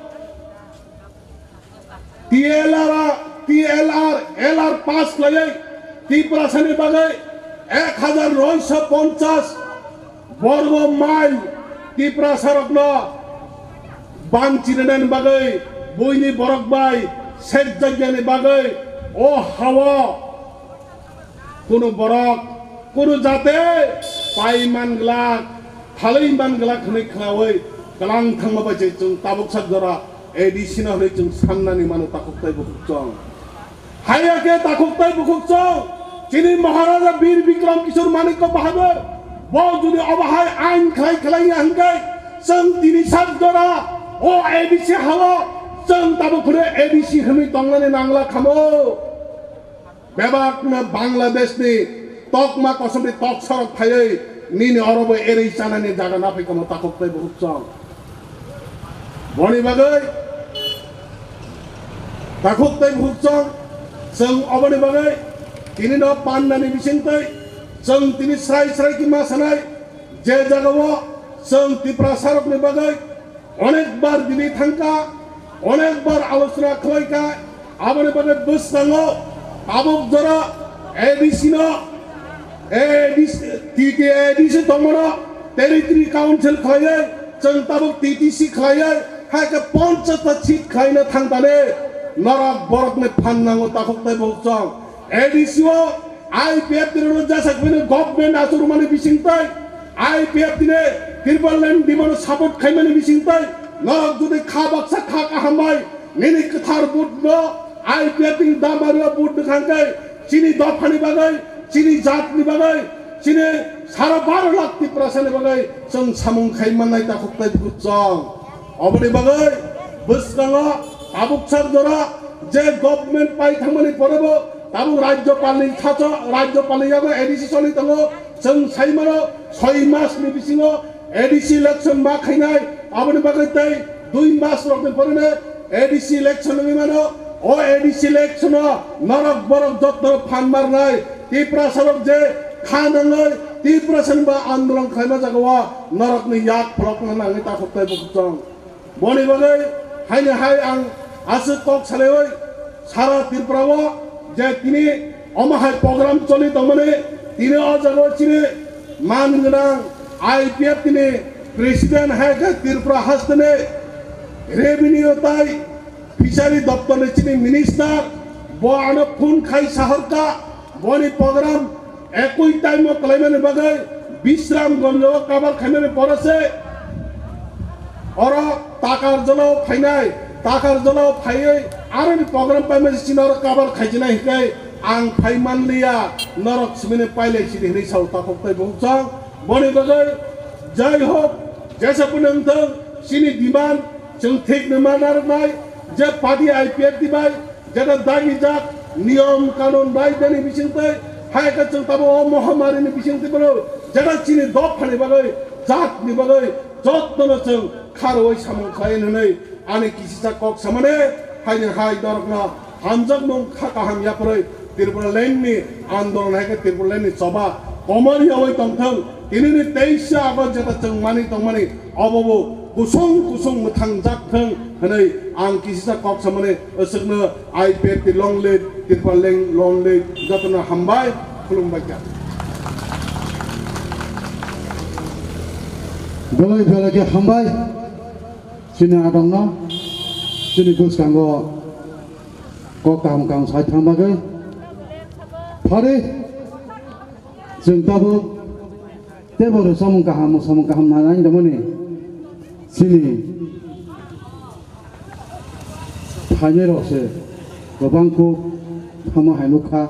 T L R, T L R, L R pass khlaiwi Tiprasani bagwi ek hajar noisho ponchas borgo mile Tiprasarokno bang chinanani bagwi buini borok bai sek jagyani bagwi o hao Kunu borok, kunu jate pai man glak, thalwi man glak hwnwi khnaui, kwlang thangma bai se chwng tabuk sak jora A D C no hwnwi chwng sannani mano takhuk tai bukhuk chwng. Haiya khe takhuk tai bukhuk chwng, chini Maharaja Bir Bikram Kishore Manikya Bahadur, bo jodi obo hai ain khlai khlai ya hwnkhe, chwng tini sak jora o A D C hao chwng tabuk hwnwi A D C hwnwi tongnani nangla khamo. Bebakno Bangladeshni Tokma kosom ni tok sorok phaiwi nini oro bo erwi chanani jaga naphai kono takhuk tei bukhuk chwng. Boni bagwi takhuk tei bukhuk chwng, chwng oboni bagwi tini no pandani bising tei chwng tini srai srai khe ma sanai, je jaga o chwng Tiprasa rok ni bagwi onek bar Delhi thangkha, onek bar alochona khlaikha, aboni bagwi bwskango tabuk jora A D C no, A D C, T T A D C tongmano territory council khlaiwi, chwng tabuk T T C khlaiwi, hai khe ponchas ta seat khlaina thangtani norok borokni phan nango takhuk tei bukhuk chwng. A D C o I P F T ni rwjak sak bini government achuk rwmani bising tei I P F T ni Tripura Line demand support khaimani bising tei norok jodi kha baksa kha kaham bai nini kwthar vote no I P F T ni dam bai rw vote ni thang khe chini dophani bagwi, chini jat ni bagwi, chini sara baro lakh Tiprasa ni bagwi chwng samung khai mannai takhuk tei bukhuk chwng. Oboni bagwi bwskango tabuk sak jora je government pai thangmani porebo tabuk rajyopalni sacho, rajyopalni yago A D C choli tongo. Chwng saimano soi masni bisingo A D C election ma khainai, aboni bagwi tei dui mas rokni poreno A D C election wngwi mano. O A D C election o norok borok jotto phan marnai, Tiprasa rok je kha nangwi Tiprasa ni ba andolon khlaima jaga o norokni yak pholokna nangwi takhuk tei bukhuk chwng. Boni bagwi haini hai ang aswk kok salaiwi sara Tripura o je tini omo hai program choli tongmani, tini o jaga o chini man gwnang I P F T ni president hai khe Tripura haste ni revenue tai fishery doptor ni chini minister bo ano phone khai sahorkha, boni program ekoi time o khlaimani bagwi Bisram Gonjo o cover khaimani pore se oro Takarjala o phainai, Takarjala o phaiwi aroni program paimani chini oro cover khaijinai hinkhai ang phai manliya, norok simini pailai sidi hinwi sao takhuk tei bukhuk chwng. Boni bagwi jai hok, jesa phano wngthung, chini demand chwng thik nwi ma narwknai, je party I P F T bai jeta dagijak niyom kanun bai bini bisingtwi hai khe chwng tabuk o mohamari ni bisingtwi bono jeta chini dophani bagwi, jatni bagwi jottono chwng kharwi samung khlai hwnwi ani kisisa kok samani haini hai norokno hamjakmung kha kaham yapharwi Tripura Land ni andolon hai khe Tripura Land ni choba komor yawi tongthung. Tinini teisa August jeta chwng mani tongmani obo bo kusung kusung mwthang jak thung hwnwi ang kisisa kok samani aswkno I P F T long live, Tripura Land long live, jotono hambai, khulumbai kha. Belai belai khe hambai chini adongno, chini bwskango kok kaham kaham sai thang bagwi. Phari chwng tabuk teibo rwchapmung kaham, mwsamung kaham nanai tongmani chini phainairokse kwbang kuk thangma hai nukha,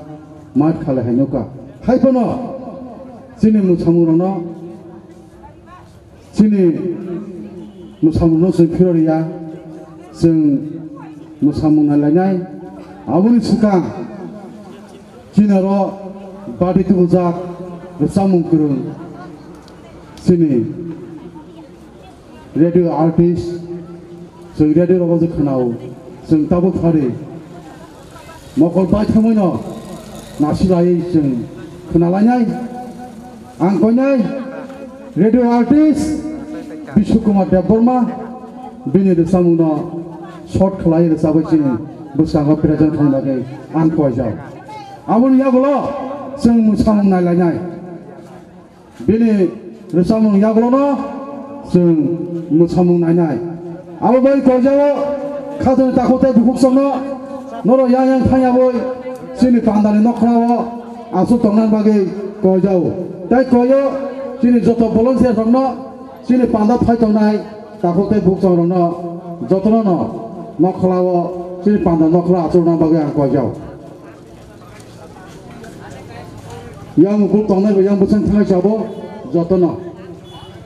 mat khalai hai nukha. Haiphano chini mwsamungrokno chini mwsamungno chwng phiroriya, chwng mwsamung nailainai. Aboni swkang chini oro bati tubujak rwchapmung kwrwng chini radio artist, chwng radio rogo je khwnao, chwng tabuk phari mokol baithangmano nasilai chwng khwnalainai. Ang koinai radio artist Bishnu Kumar Debbarma, bini rwchapmungno short khlai rwchapwi chini bwskango present khlaina bagwi ang koijak. Aboni yagulo chwng mwsamung nailainai. Bini rwchapmung yagulono chwng mwsamung nainai. Abo bai koijao khatungni takhuk tei bukhuk chwngno norok yang yang thangyawi chini pandani nokhlao aswk tongnani bagwi koijao. Tei koio chini joto volunteer rokno chini panda phai tongnai takhuk tei bukhuk chwng rokno jotono no nokhlao chini panda nokhla aswk rwna bagwi ang koijao. Yang ukuluk tongnai bo yang bwsang thangwi sabo jotono.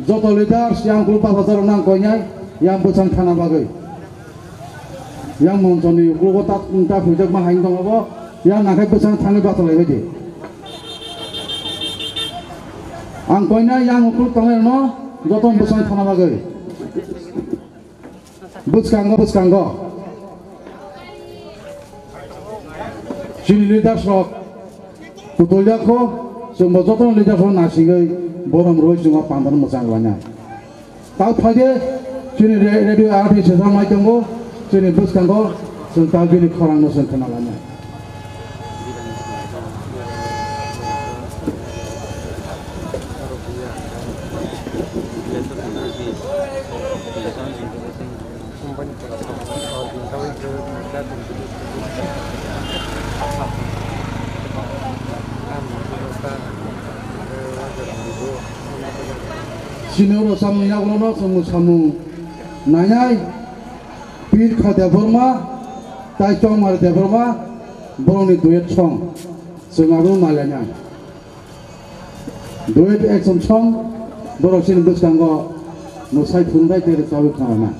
Joto leaders yang ukuluk baphajarok nang koinai yang bwsang thana bagwi. Yang monchoni ukulugo ta, ta huijak ma hai tong abo yang nangkhai bwsang thangwi bachalai bai di. Ang koina yang ukur tongnai no joto bwsang thana bagwi. Bwskango, bwskango. Chini leaders rok kutulya kho, chwngbo joto leaders rok nasigwi borom rwi chwngno pandano mwchang lainai. Tao phaide chini re-, radio R T sejak mai tongo, chini bwskango chwng tao bini khorangno chwng khna lainai. Chini oro samung yagulono chwng samung nainai, Pir Kha Debbarma, tai Chongmar Debbarma, borokni duet song, chwng abono nailainai. Duet action song, borok chini bwskango mwsai phunuknai tei rwchapwi khwnarwknai.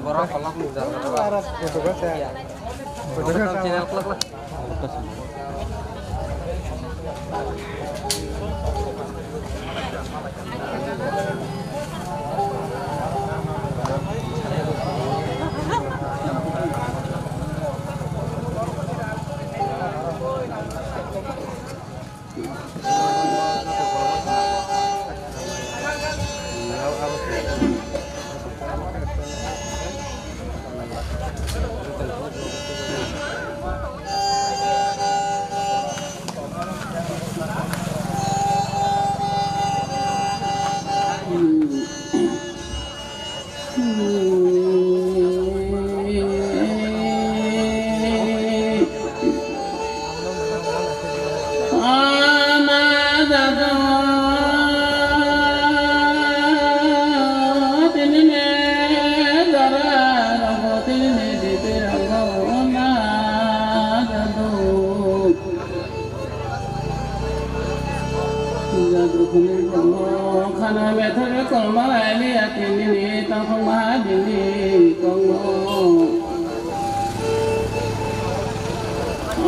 Borok kolok nukjak. Channel kolok. Khana method kolma lai liya tinini tongthok maha dini tongmo.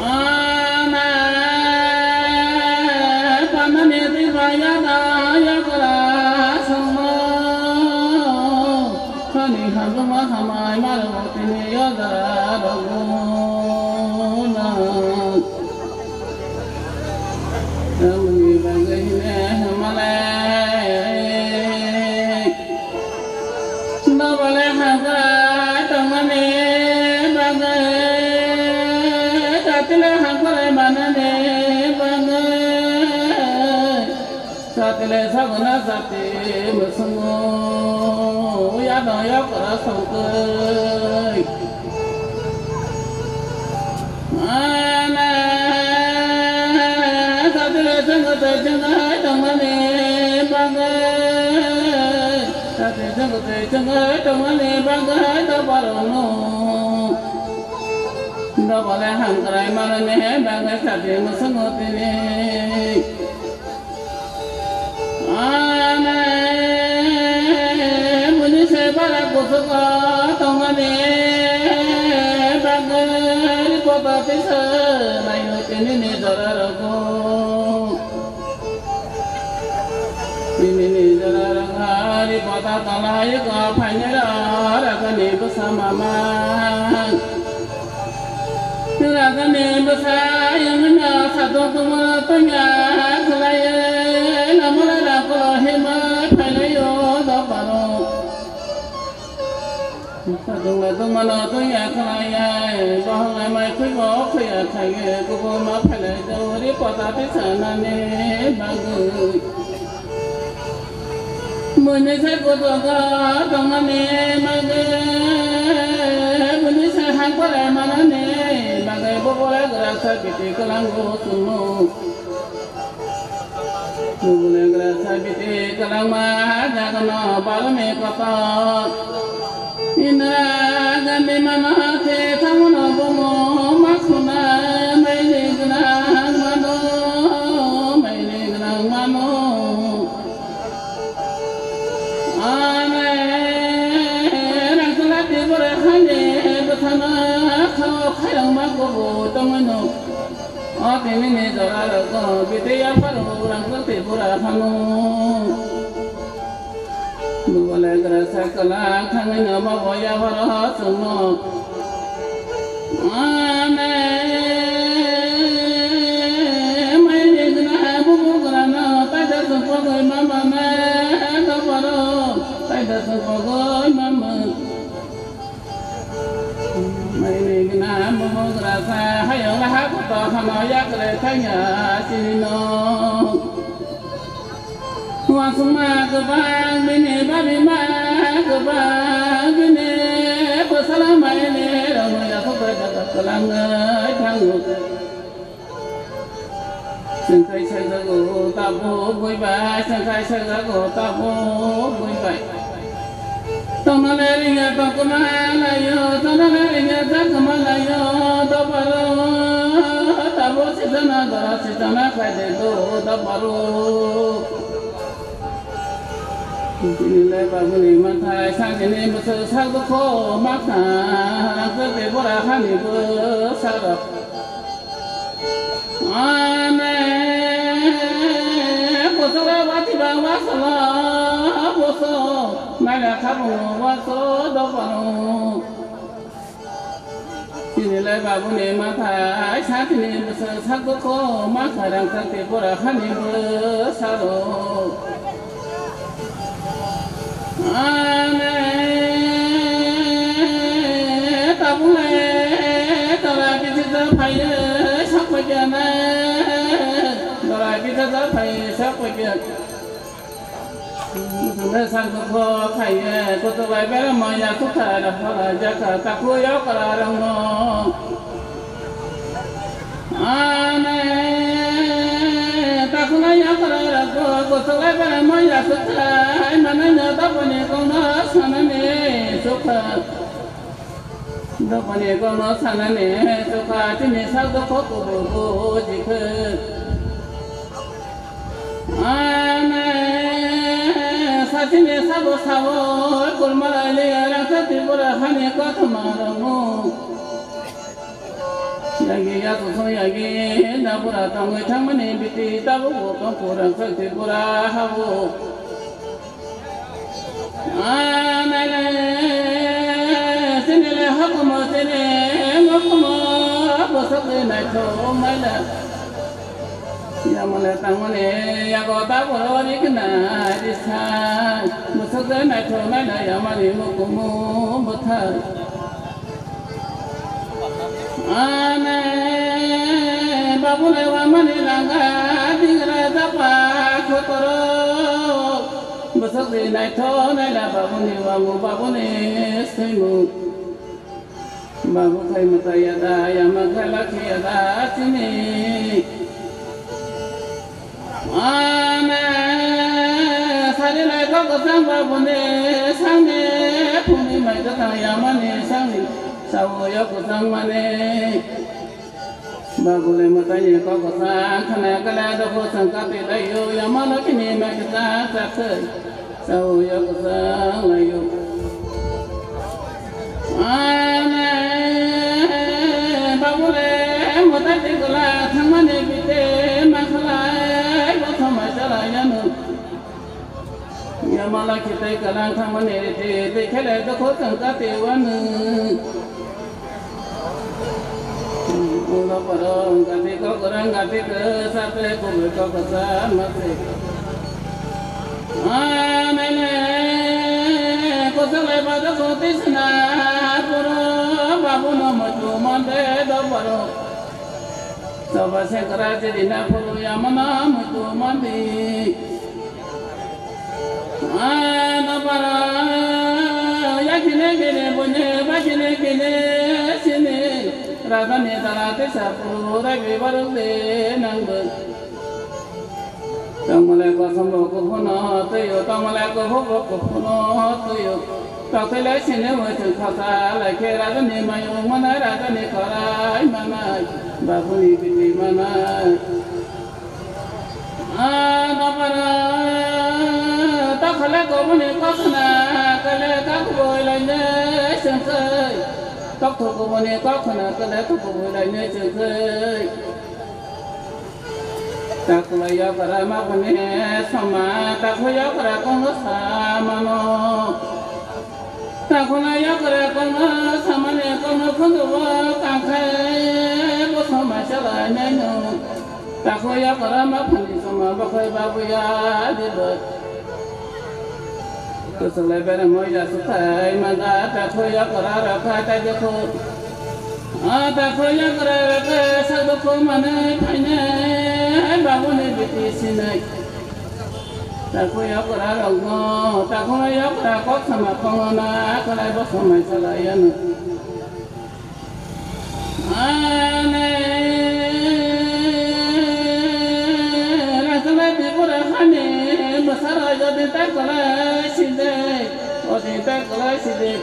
Ana pamani tirba yada yakra songmo. Khani hangma hamai maro tini yada roguna. Tamni bagwi hine hwnmale, dobole hakra tongmani bagwi, tatile hakra manani bagwi, tatile saguna sati musungo, yano yakra songkwi. Ana, satire sengkotoi sengkoi tongmani bagwi, satire sengkotoi sengkoi tongmani bagwi, doborokno, dobole hamkrai manani bagwi, satire musungo tini. Ane, buini se bara kusugo tongmani bagwi, kota tisa naino tini ni jora rogo. Tini ni jora rogo, hari kota tala yugo, phainero ragani bwsa mama. Ragani bwsa yungno sadok tongma tongya khlaiwi lamara rakulo himwi phailaio dophano. Sadokno tongmano tongya khlaiya, bohongnai mai khwibo khwiya khaiwi kubuma phailai jawri pota tisa nani bagwi. Buini se kuchugo tongmani bagwi, buini se hangkore manani bagwi, bubule grasa biti kwlango chwngno. Bubule grasa biti kwlangma jagano balmi kotor. Indira Gandhi mano te thamono bumo ma khuna maili gwnang mano. Ane, rangchak Tripura hani bwthano khao khayangma kubu tongwino. O tinini jora rok biti yapharo rangchak Tripura hano. Dubole grasa kwlwng thangwino bobo yapharo chwngno. Ane, maini gwnang bubu gwnangno taida chwng pogwi mama na doparo, taida chwng pogwi mama. Maini gwnang bubu grasa hayung raha koto hano yakre thangya sinino. Uansukma kwbang bini, babima kwbang bini, bwsala maini rwngwi aswk bai daga kwlangwi thango. Chwngkhai saijago tabuk buibai, chwngkhai saijago tabuk buibai. Tongnale ringya tongkma laio, tongnale ringya jakma laio, doparo, tabo sijana dora sijana khaide do, doparo. Tinile babuni mathai, sangini bwswk sak dukho, makha, rangchak Tripura hani bwsarok. Ane, bosoro wati ba wasolo, boso, naila khabungo waso dopano. Tinile babuni mathai, satini bwswk sak dukho, makha rangchak Tripura hani bwsarok. Ane, tabuk le, dora kisa ja phaiye, sak paikya na. Dora kisa ja phaiye, sak paikya. Muthungke sak dukho khaiye, kutuk bai bera maya kukha ra phala jaka, taku yokra rangno. Ane, takhwlai yakararokbo, kuchuklai baramai yakwkhai manai no dopani kokno sanani chukha. Dopani kokno sanani chukha, chini sak dukho kubui bujikha. Ane, sachini sabo sabo, kulmalai liya rangchak Tripura hani kothoma rangmo. Yagi yakuso yagi, dapura tongwi thangmani biti tabuk bo tongpura sakti pura habo. Ane, chini le hokumo chini, ngokumo bosok le naithok maila. Yamale tangmani yago taburo rikna risa. Bwswk de naithok naina yamani mukumu bwthar. Ane babule wamani langa digra dapa khotoro. Bwswk de naithok naina babuni wamu babuni swimu. Babu khai mwtai ya da, yama khai lakhi ya da, chini. Ane, sari lai kok kwchang babu ni sangni, phungni mai kwthang yamani sangni, sao yok kwchang mani. Babu le mwtai ni kok kwchang khana kala dopho sangkati layo, yama lakhi ni mai kwchang chakhai. Sao yok kwchang layo. Ane, babule, mwtai tikla thangmani bite makhalai, bothomai chala yanu. Yamala kitai kalang thangmani rite, te khele dokho thangka te wanu. Ulo paro gati ko gorang gati ke sate kubui ko kasa mate. Amene, kosalai bada koti sina puro, babu no mutu mande do paro. Soba sekra jidina puro yamana mutu mandi. Ano para, yakine kine bune, bakine kine sine, radani dala tisa puro, ragbi baruk de nangbe. Tongmale kosom bo kuphunu tuyo, tongmale kuphu bo kuphunu tuyo. Tokthai lai sini waichung khasa lai khe rajani mayung manai, rajani korai manai, babuni biti manai. Dopara takhala kubuni kokhna kale kakubui lainai chwngkhai. Tokthok kubuni kokhna kale kakubui lainai chwngkhai. Takhula yokra makhani soma, takhula yokra kono samano. Takhula yokra kono samani kono khunduo kangkhai bo soma chala naino. Takhula yokra makhani soma bakhai babuya dibo. Kwchwlai bereng moi ya sukhai manda, takhuk yakhwra rok khai tai de khu. A takhuk yakhwra rok khe sak dukhu manwi phainai, babuni biti sinai. Takhuk yakhwra rokno, takhuk yakhwra kok sama phongno na, kwlai bo somai chalai yanu. Ani, Rangchak Tripura hani bwsarok jodi ta kwlai sidi, odi ta kwlai sidi.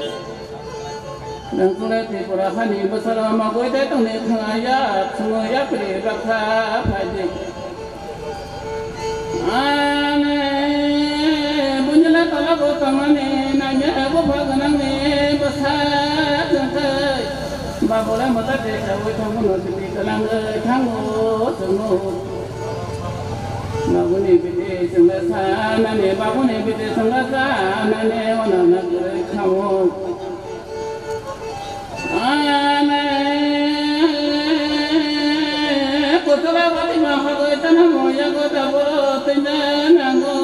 Rangchak Tripura hani bwsarok magwi de tongni thangya, thwngwi yapri baksa phaidi. Ani, bunjila tola bo tongmani nanya bupha gwnangni bwsa jwngkhai. Babole mwta de chawi thango no tini kwlangwi thango chwngno. Babuni biti chwngla sanani, babuni biti chwngla sanani, ono na kwrwi khango. Ani, kutula bati ma hagoi tana mo yago da boro tenda nango.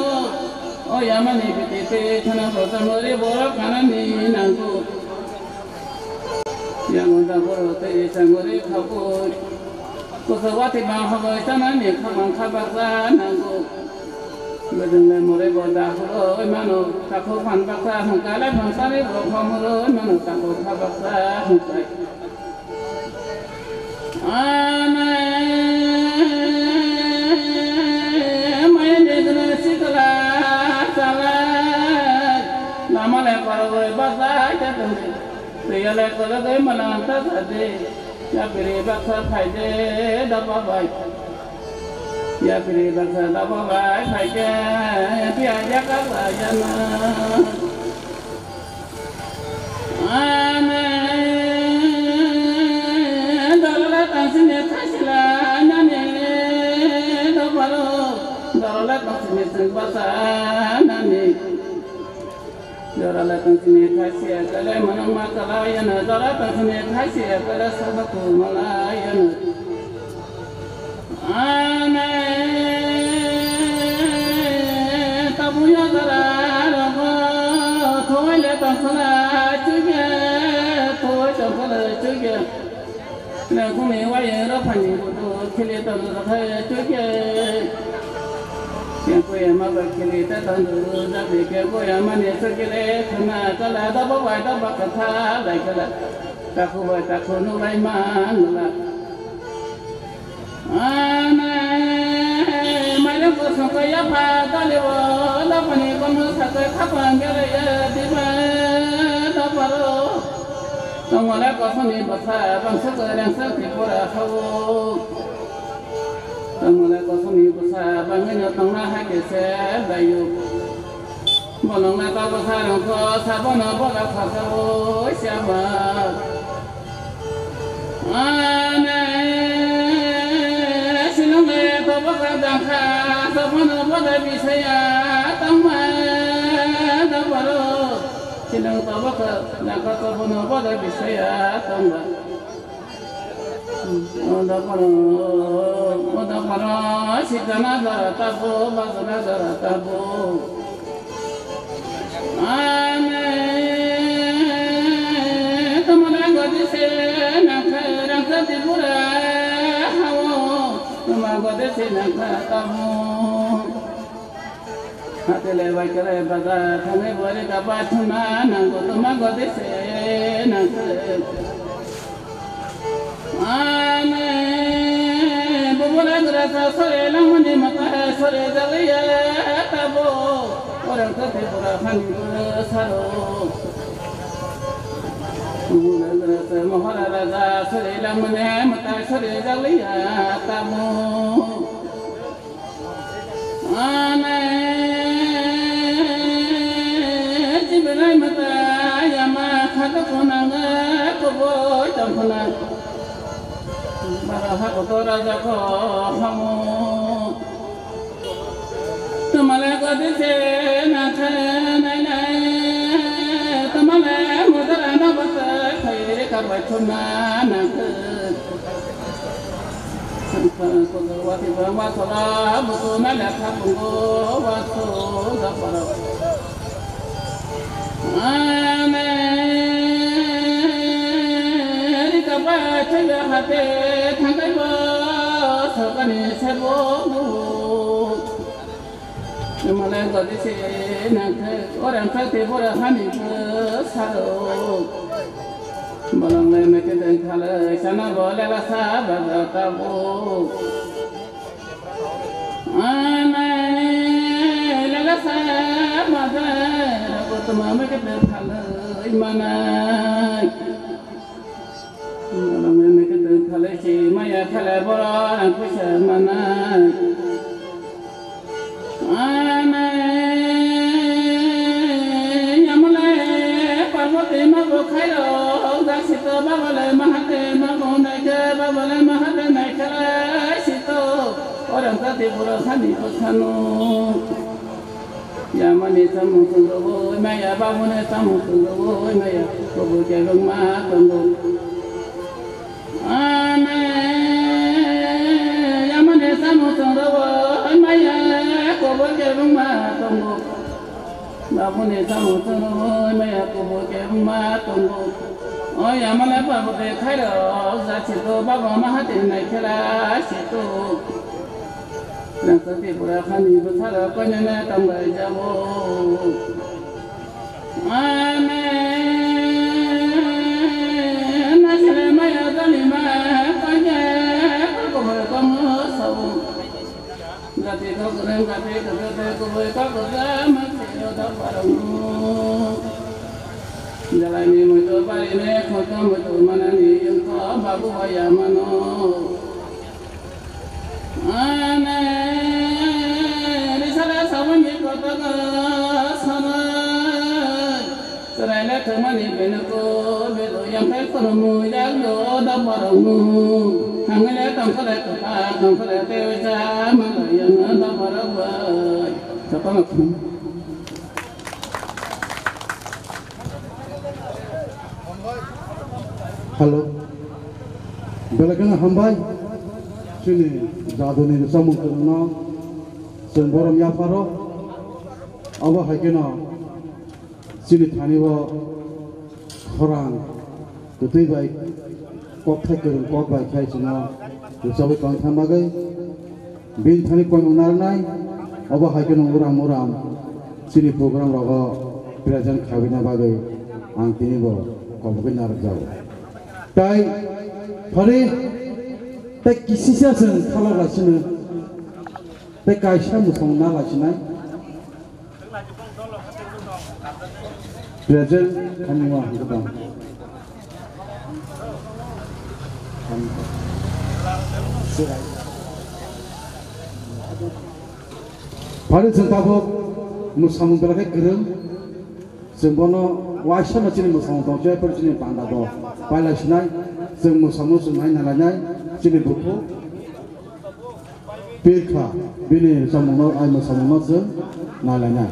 O yamani biti te thana bota mori boro kanani nango. Yago da boro te sangori khapoi. Kusa bati ma hagoi tana ni khabang khabak sa nango. Bwdwng le mori bo da huro mano, takhuk phan baksa hwnkha le phansari bo khomoro mano, takhuk kha baksa hwnkha. Ani, mai ni gana sikla salai, lama le korogoi baksa ita tongdi, twiya le korogoi malang ta sadi, yapiri baksa phaide dapa bai. Yapiri baksa dapa bai phaikhe, yapiri yakar bai jana. Ani, dorola tangsini khasila nani doparo, dorola tangsini sengpasa nani. Jora le tangsini khasiya kale manang ma kala yana, jora tangsini khasiya kale sabak malai yana. Ani, tabuya jora rogo, thoi le tangsala chuge, thoi tangsala chuge. Nangkukni wayung rok phani budu khili tongo khe chukhe. Kengkui ama bai khili ta tongo jabi kengkui ama ni chukile khna kala dabo bai dabo katha lai kala. Takhuk bai takhuk nuklai man la. Ani, mairung kosong khe yapha dalibo, labani kono sakhe khapang gere ya diba daparo. Tongmole kosoni bwsa bangsa kwrwngsa Tripura hao. Tongmole kosoni bwsa bangwino tongna hai khe se baio. Bolongna ta bwsa rwngkho sabono bola khasao siama. Ani, sinonge to bwsa dangkha sabono bola bisaya tongma daparo. Sinong tabaka naka tabono boda bisaya tongba. Oda paro, oda paro, sitana dara tabo, bazana dara tabo. Ani, tamana godi se naka rangka Tripura hao, tama godi se naka tabo. Hatele bai kele baza thangwi bori kapa thuna nangko tuma gode se nangko. Ani, bubula grasa sore langmani mata sore jaliya tabo. Orang kete pura khani saro. Bubula grasa mohara raja sore langmani mata sore jaliya tabo. Ane, Jibril mata yama khata kunanga kubui tongkhuna. Bara hakoto raja ko hamu. Tumale godi se na khe nai nai. Tumale mudra na bata khairi ka baithuna na khe. Malai godi se nangkhe orang kati bora hani ke saro. Balang lai meke deng khalai sana bo lela sa baga tabo. Anai lela sa baga rago tuma meke deng khalai manai. Balang lai meke deng khalai si maya khalai bora rang puisa manai. Ane, yamale, Parvati mago khairo, dasito babale mahate mago naike, babale mahate naikhala sito, orang kati pura khani pakhano. Yamani samung tungro, maya babune samung tungro, maya, kobo kebang ma tungro. Ane, yamani samung tungro, maya, kobo kebang ma tongo. Babuni samung tungro, maya, kobo kebang ma tongo. O yamale Parvati khairo, jasito, baba mahati naikhala sito. Nang sati pura khani bwsaro koinene tongbai jabo. Amen. Nasile maya dalima kanya kubui komo sabu. Gati kokurang gati kagate kubui kakuja maksiro dabarang. Jalani muitu barini khoto muitu manani yungko babu baya mano. Ane, risala saboni kotogo sanai. Chwraila thwngmani benuko, bedo yangkhai khoroknwi, yakdo da borokno. Thangwile tongkhole kwthar, tongkhole tei uisa, manlai yangno da borok bai. Jotono khum. Hello. Belai kheno hambai. Chini jaduni samung kwrwngno chwng borom yapharo. Abo hai kheno chini thani o khorang kwtwi bai kokthai kwrwng kok bai khai chwngno rwchabwi tong thang bagwi. Bini thani koimung narwknai, obo hai kheno uram uram chini program rogo present khaibina bagwi ang tini bo kobogwi narwkjago. Tai phari tai kisisa chwng khalok laisino, tai kaisa mwsong na laisinai. Present khaimung ang kwbang. Phari chwng tabuk mwsamung belai khe kwrwng. Chwng bono waisa no chini mwsamung tong, jai phari chini panda bo pailai sinai. Chwng mwsamung chwng hai nalainai chini bukhuk. Pirkha bini samungno, ai mwsamungno chwng nalainai.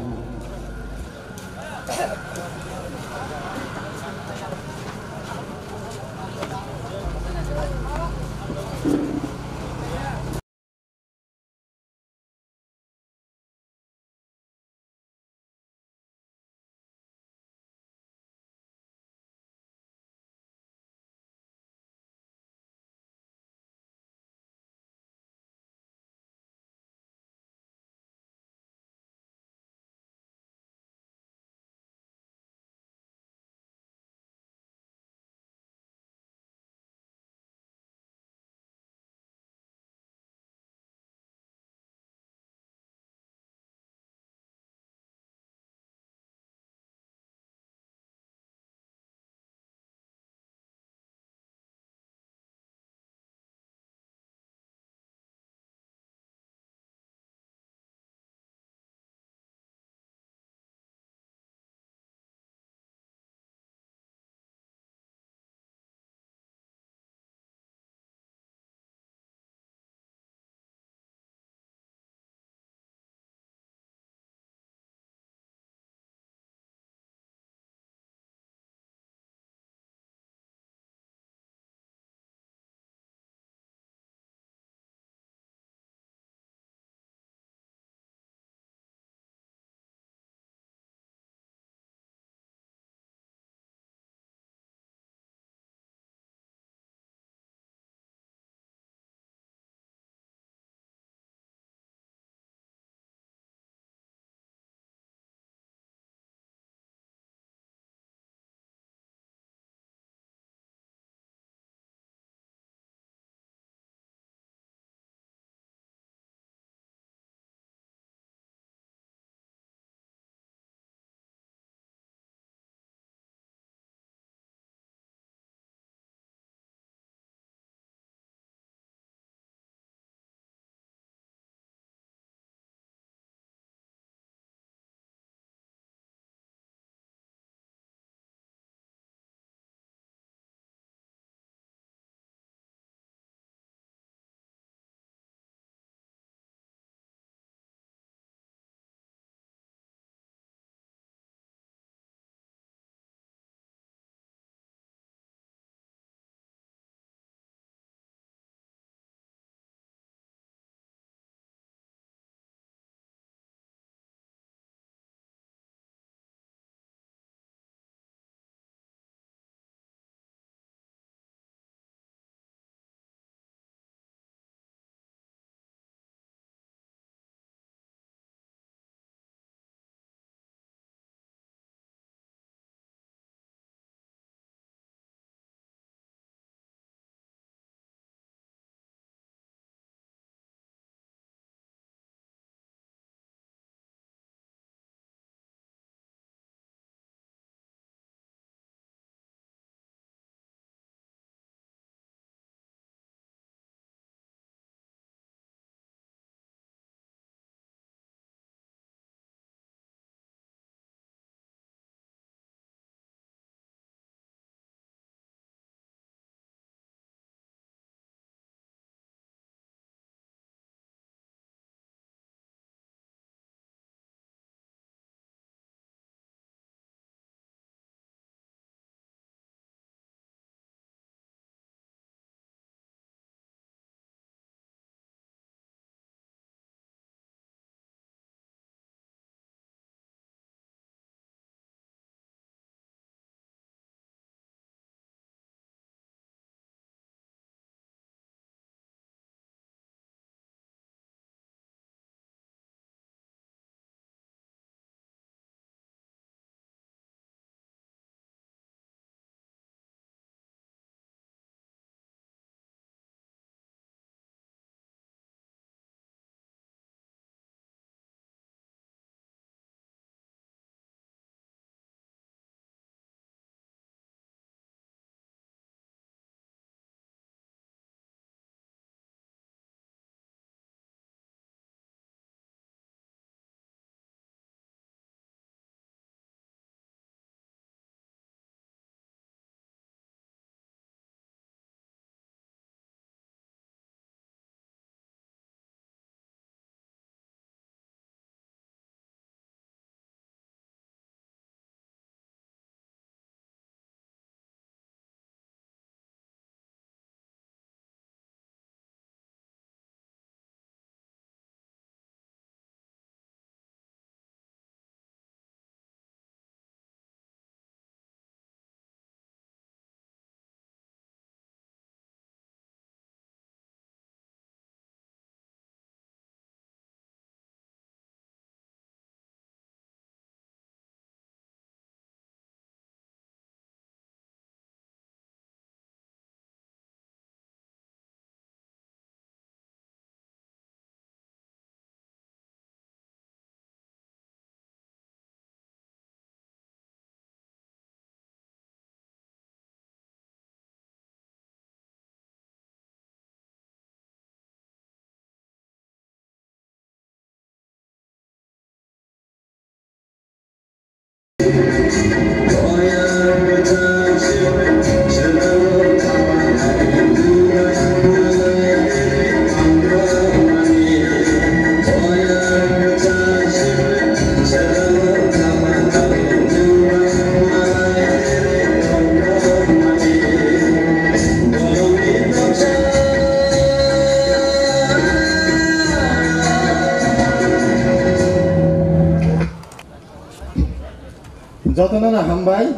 Jotono no hambai.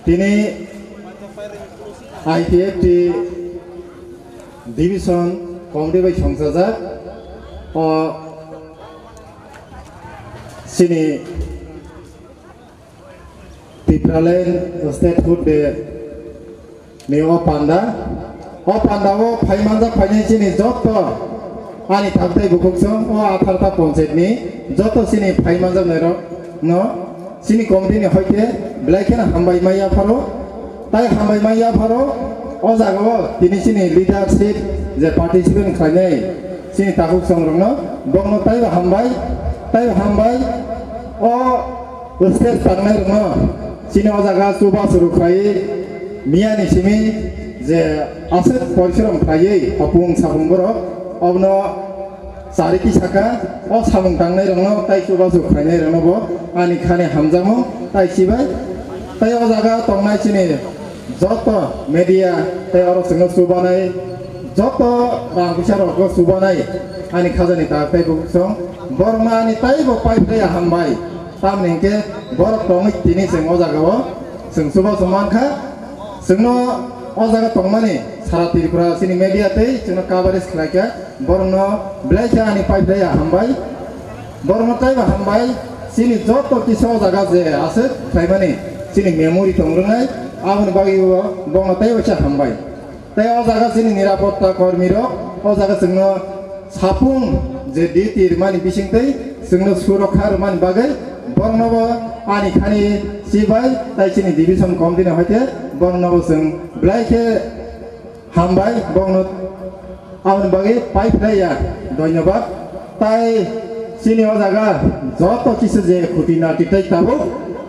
Tini I P F T division committee bai songchajak o chini Tipraland State Food Day ni o panda, o panda o phai manjak phainai chini joto ani tabtai bukhuk song o Atharta Panchayat ni joto chini phai manjak nairok no chini committee ni hoite belai kheno hambai mai yapharo, tai hambai mai yapharo o jaga o tini chini leadership je participant khlainai chini takhuk song rok no bongno taibo hambai, taibo hambai o stage tangnai rok no chini o jaga chubachu rwkhlai miyani simi je aswk porishrom khlaiwi hopung sapung borok obono chari tisaka o samung tangnai rokno tai chubachu khlainai rokno bo ani khani hamjakmung tai chibai tai o jaga tongnai chini joto media tai oro chwngno chubanai joto rang puisa rokno chubanai ani khajani tak tai bukhuk song borokno ani taibo paiphlaiya hambai. Tamni hinkhe borok tongwi tini chwng o jaga o chwng chubachu mankha. Chwngno o jaga tongmani sara Tripura chini media tei chwngno coverage khlaikha, borokno belai khe ani paiphlaiya hambai. Borokno taibo hambai, chini joto kisa o jaga je aswk khlaimani chini memory tong rwnai, aboni bagwi bo borokno taibo khe hambai. Tei o jaga chini nirapotta kormi rok o jaga chwngno sapung je duty rwmani bisingtwi chwngno surokha rwmani bagwi boroknobo ani khani chibai tai chini division committee ni hoite boroknobo chwng belai khe hambai borokno aboni bagwi paiphlaiya dhonyobad. Tai chini o jaga joto kisa je khuti nati tai tabuk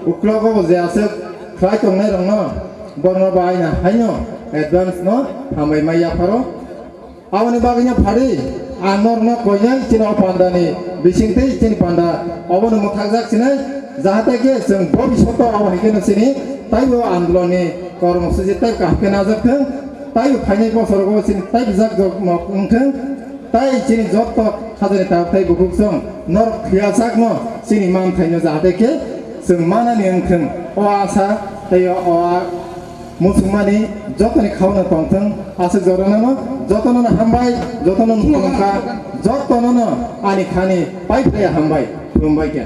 uklogo bo je aswk khlai tongnai rokno borokno bo aina haino advance no hambai mai yapharo. Aboni bagwino phari ang norokno koinai chini o pandani bisingtwi chini panda obono mwthakjak sinai, jahate khe chwng bobishoto abo hai kheno chini taibo andolonni kormosuchi tai kaham khe najak thwng, taibo phainai bosorogo chini taibijak jok nok wng thwng, tai chini joto khajani tabuk tai bukhuk chwng norok thwiyajakno chini manthaino jahate khe chwng manani wng thwng o asa tei o a Muchungmani jotoni khauna tongthwng, aswk jorano jotono hambai, jotono tongkha, jotono ani khani paiphlaiya hambai, khulumbai khe.